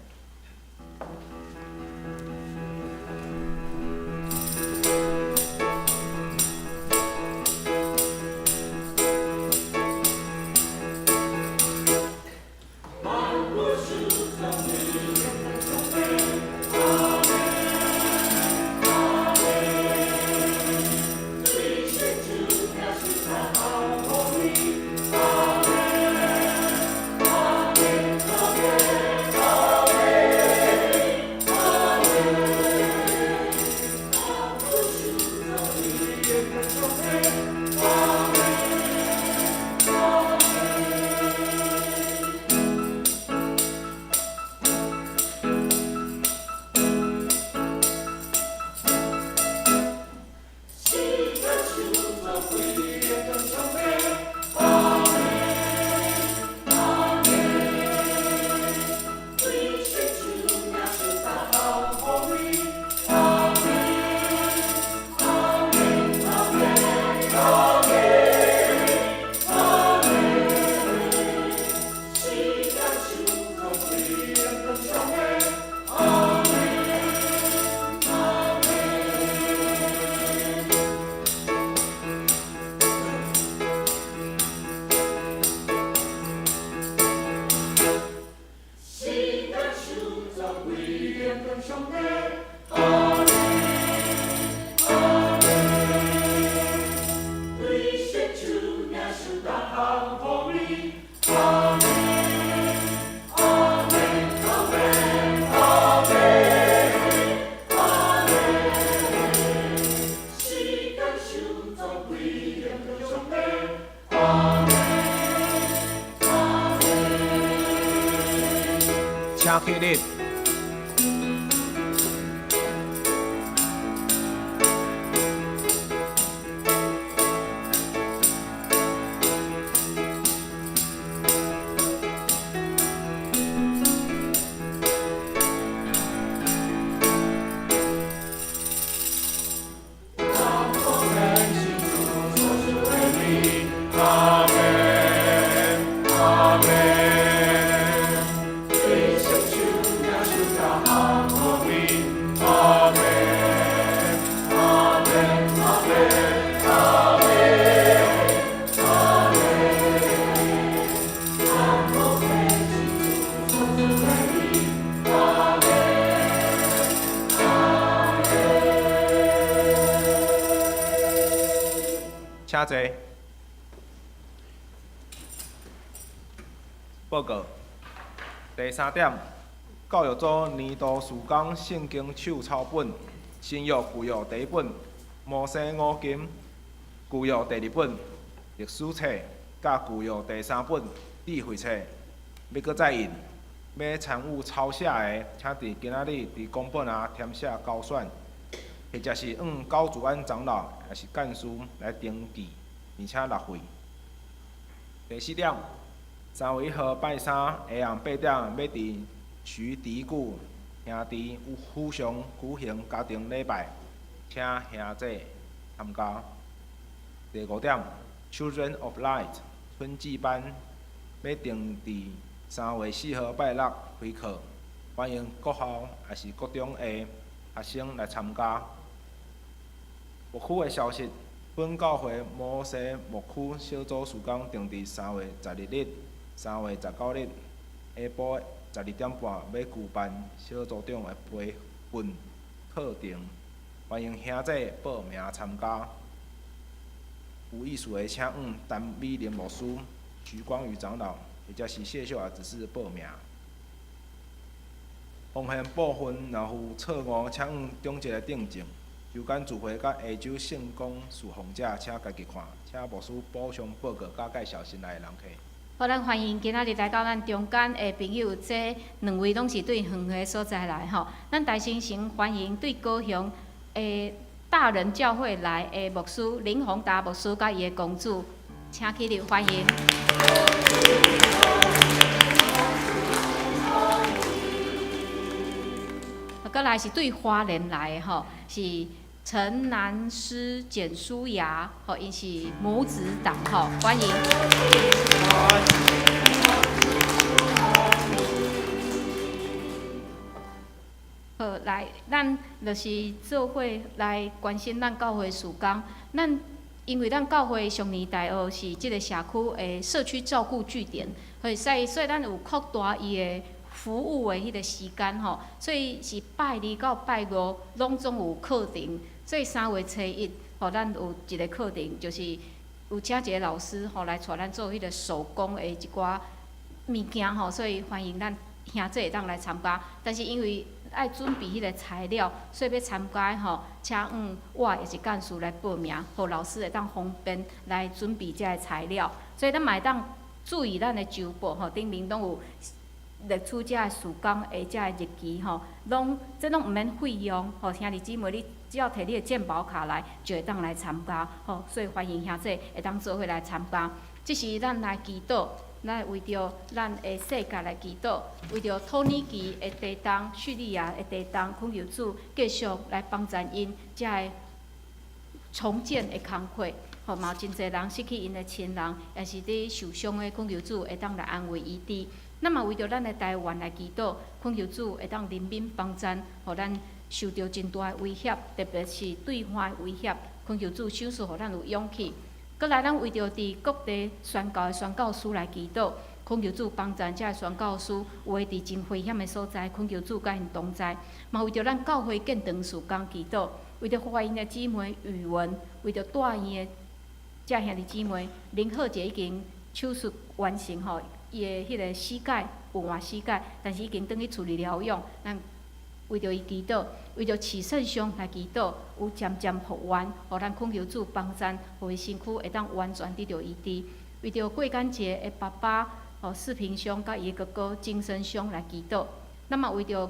起立。请坐。报告。第三点，教育组年度事工圣经手抄本、新约旧约第一本、摩西五经旧约第二本、历史册佮旧约第三本智慧册，欲阁再印，欲参与抄写的，请伫今仔日伫公本仔填写勾选，或者是向高祖安长老，抑是干事来登记，而且纳费。第四点，3月1号拜三下暗8点，欲伫徐迪古兄弟府上举行家庭礼拜，请兄弟参加。第五点，Children of Light 春季班欲定伫3月4号拜六开课，欢迎国校抑是国中的学生来参加。牧区的消息，本教会摩西牧区小组事工定伫3月12日、3月19日下晡12点半欲举办小组长的培训课程，欢迎兄弟报名参加。有意思的，请向陈美玲牧师、徐光宇长老，或者是谢秀雅执事报名。奉献部分若有错误，请向中一个订正。周间聚会佮下周圣工事奉者，请家己看。请牧师补充报告佮介绍新来的人客。好，咱欢迎今仔日来到咱中间的朋友，这两位拢是对远的所在来吼。咱大先先欢迎对高雄的大人教会来的牧师林宏达牧师佮伊的公主，请起立欢迎。阁来是对花莲来的吼，是陈南师简书雅，吼，𪜶是母子档吼，欢迎。好，来，咱就是做伙来关心咱教会事工。咱因为咱教会上年大学是这个社区的社区照顾据点，所以咱有扩大伊的服务的彼个时间吼，所以是拜二到拜五拢总有课程。所以3月初1，吼，咱有一个课程，就是有请一个老师吼来带咱做彼个手工的一寡物件吼，所以欢迎咱兄弟会当来参加。但是因为爱准备彼个材料，所以欲参加的吼，请向我抑是干事来报名，予老师会当方便来准备这个材料。所以咱嘛会当注意咱的周报吼，顶面拢有列出这个事工的这个日期吼，拢这拢毋免费用吼，兄弟姊妹你只要提你的健保卡来，就会当来参加吼，所以欢迎兄弟会当做伙来参加。这时咱来祈祷，咱为著咱的世界来祈祷，为著土耳其的地动、叙利亚的地动，恳求主继续来帮助𪜶这个重建的工课。吼，嘛有真济人失去𪜶的亲人，也是伫受伤的，恳求主会当来安慰医治。咱嘛为著咱的台湾来祈祷，恳求主会当怜悯帮助，予咱受著真大的威胁，特别是对岸的威胁，恳求主赏赐予咱有勇气。阁来，咱为著伫各地宣教的宣教师来祈祷，恳求主帮助这个宣教师，有的伫真危险的所在，恳求主佮𪜶同在。嘛为著咱教会建堂事工祈祷，为著华音的姊妹语文，为著大院的这兄弟姊妹林鹤姐已经手术完成吼。伊的彼个膝盖有换膝盖，但是已经转去厝里疗养。咱为著伊祈祷，为著启圣兄来祈祷，有渐渐复原，予咱恳求主帮助，予伊身躯会当完全得著医治。为著郭干杰的爸爸，予四平兄佮伊的哥哥精神兄来祈祷。咱嘛為著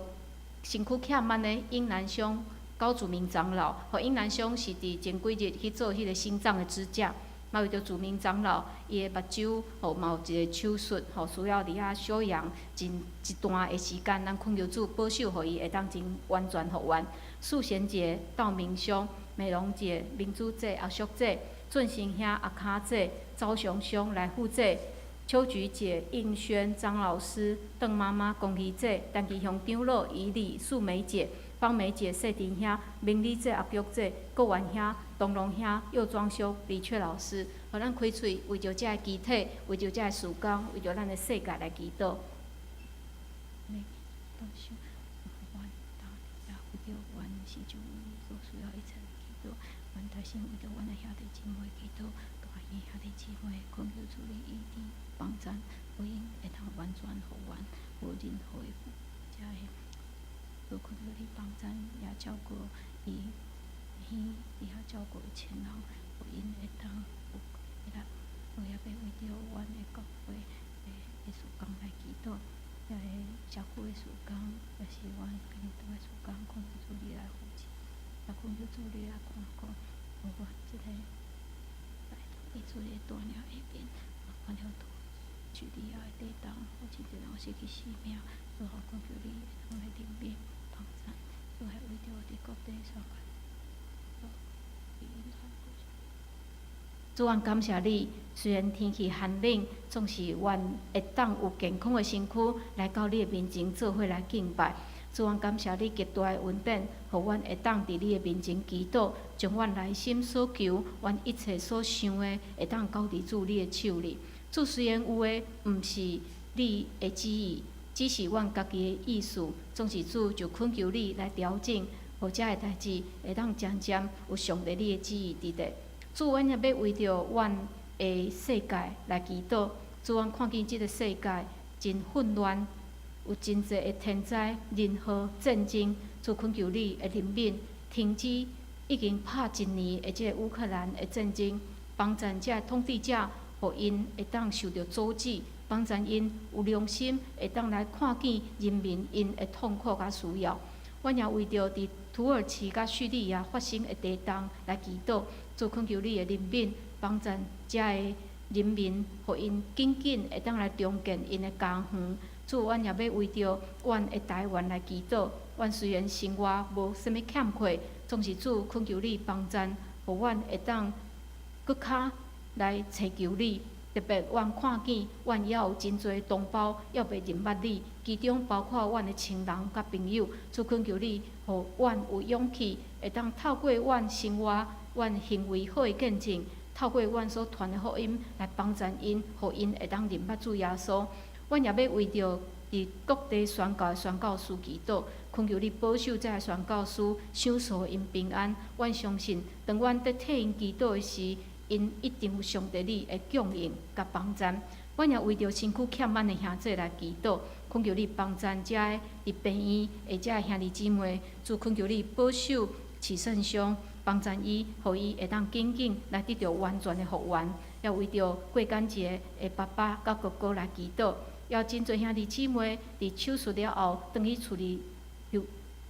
身軀欠慢的英南兄高祖明長老，予英南兄是佇前幾日去做彼个心臟的支架，嘛為著祖明長老伊的目睭吼嘛有一個手術吼，需要佇遐休養真一段的時間，咱懇求主保守，予伊會當真完全復原。素賢姐、道明兄、美容姐、明珠姐、阿淑姐、俊成兄、阿卡姐、昭雄兄來負責。秋菊姐、應軒、張老師、鄧媽媽、龔儀姐、陳其雄長老、以禮、素梅姐、方梅姐、謝婷兄、明麗姐、阿玉姐、郭元兄、東龍兄、右莊兄、李雀老師，予咱開喙為著這个肢體，為著這个事工，為著咱的世界來祈禱。幫贊，予𪜶會當完全復原，無任何的遮个，無困求你幫贊，也照顧伊，彼佇遐照顧的親人，予𪜶會當有力。我也欲為著阮的教會的事工來祈禱，遐个社區的事工，也是阮基督的事工，懇求主你來扶持，也懇求主你來看顧，予阮這个來伊主的帶領下面，看了敘利亞的地動，予真濟人失去性命，主啊，懇求你會當來憐憫幫贊，主還為著佇各地宣教。主啊，感謝你，雖然天氣寒冷，總是阮會當有健康的身軀來到你的面前做伙來敬拜。主啊，感謝你極大的恩典，予阮會當佇你的面前祈禱，將阮內心所求，阮一切所想的，會當交佇主你的手裡。主雖然有的毋是你的旨意，只是阮家己的意思，總是主就懇求你來調整，予這个代誌會當漸漸有上帝你的旨意佇咧。主，阮也欲為著阮的世界來祈禱。主，阮看見這个世界真混亂，有真濟的天災人禍戰爭。主懇求你的憐憫，停止已經拍一年的這個烏克蘭的戰爭，幫贊這个統治者，予𪜶會當受著阻止，幫贊𪜶有良心，會當來看見人民𪜶的痛苦佮需要。阮也為著佇土耳其佮敘利亞發生的地動來祈禱，主懇求你的憐憫，幫贊遮的人民，予𪜶緊緊會當來重建𪜶的家園。主，阮也欲為著阮的台灣來祈禱。阮雖然生活無啥物欠缺，總是主懇求你幫贊，予阮會當閣較來尋求你。特別阮看見，阮猶有真濟同胞猶未認捌你，其中包括阮的親人佮朋友。主懇求你，予阮有勇氣，會當透過阮生活、阮行為好的見證，透過阮所傳的福音來幫助𪜶，予𪜶會當認捌主耶穌。阮也欲為著佇各地宣教的宣教師祈禱，懇求你保守這个宣教師，賞賜𪜶平安。阮相信，當阮佇替𪜶祈禱的時，𪜶一定有上帝你的供應佮幫贊。阮也為著身軀欠慢的兄弟來祈禱，懇求你幫贊遮个佇病院的遮个兄弟姊妹，主懇求你保守啟勝兄，幫贊伊，予伊會當緊緊來得著完全的復原。也為著過感節的爸爸佮哥哥來祈禱，也真濟兄弟姊妹佇手術了後，轉去厝裡休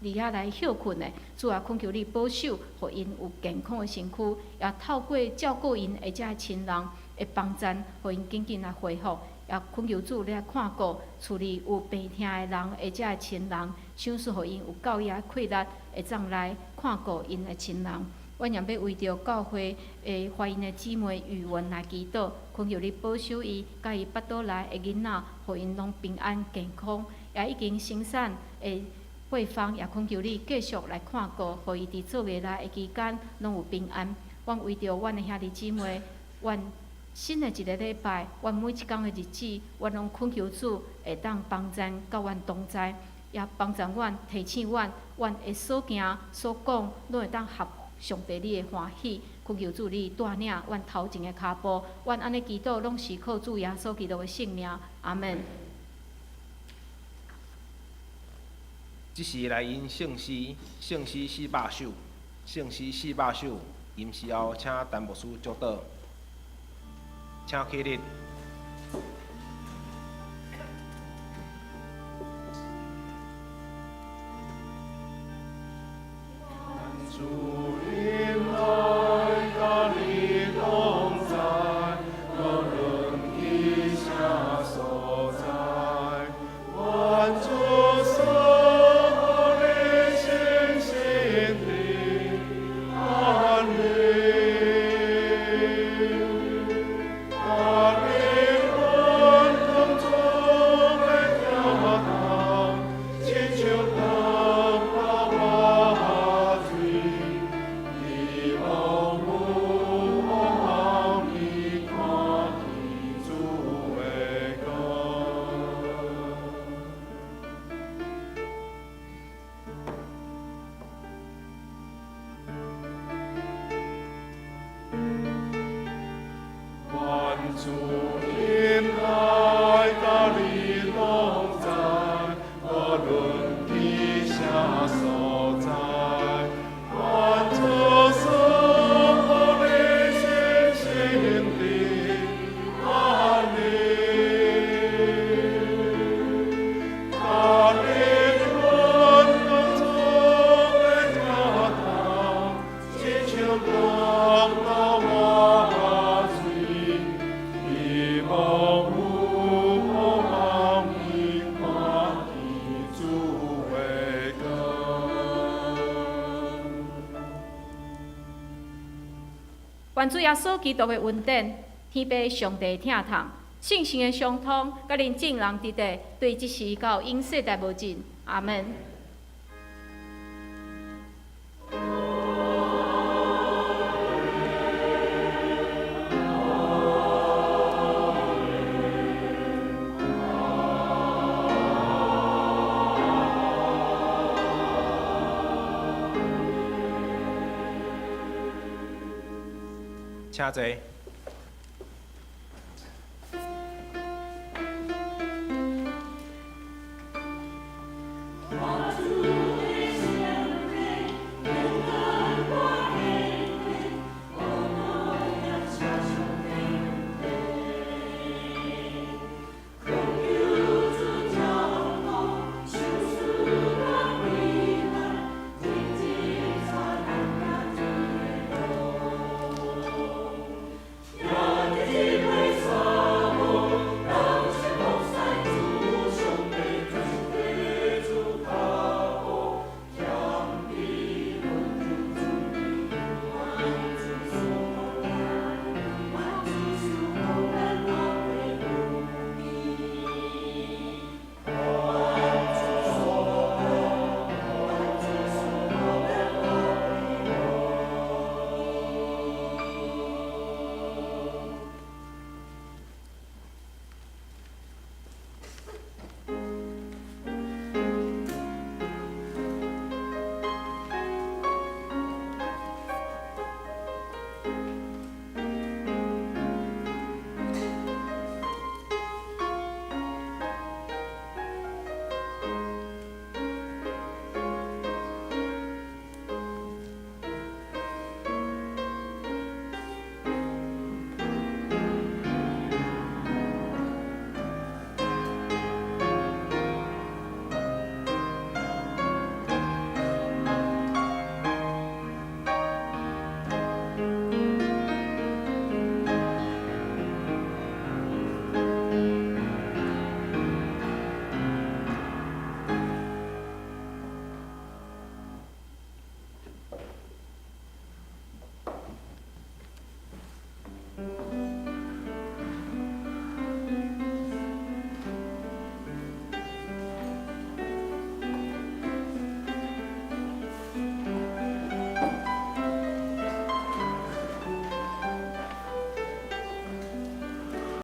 佇遐來歇睏的，主啊，懇求你保守，予𪜶有健康的身軀，也透過照顧𪜶的遮个親人的幫贊，予𪜶緊緊來恢復。也懇求主你來看顧厝裡有病痛的人的遮个親人，賞賜予𪜶有夠額氣力，會當來看顧𪜶的親人。阮也欲為著教會的懷孕的姊妹語文來祈禱，懇求你保守伊，佮伊腹肚內的囡仔，予𪜶攏平安健康。也已經生產的慧芳，也懇求你繼續來看顧，予伊佇坐月內的期間攏有平安。阮為著阮的兄弟姊妹，阮新的一个禮拜，阮每一工的日子，阮攏懇求主會當幫贊，佮阮同在，也幫助阮，提醒阮，阮的所行所講，攏會當合上帝你的歡喜。懇求主你帶領阮頭前的跤步，阮按呢祈禱，攏是靠主耶穌基督的聖名。阿門。這時來吟聖詩，聖詩四百首，聖詩四百首，吟詩後請陳牧師祝禱，請起立。願主耶穌基督的恩典、天父上帝疼痛、聖神的相通，佮恁眾人佇佇，對這時到永世代無盡。阿門。請坐。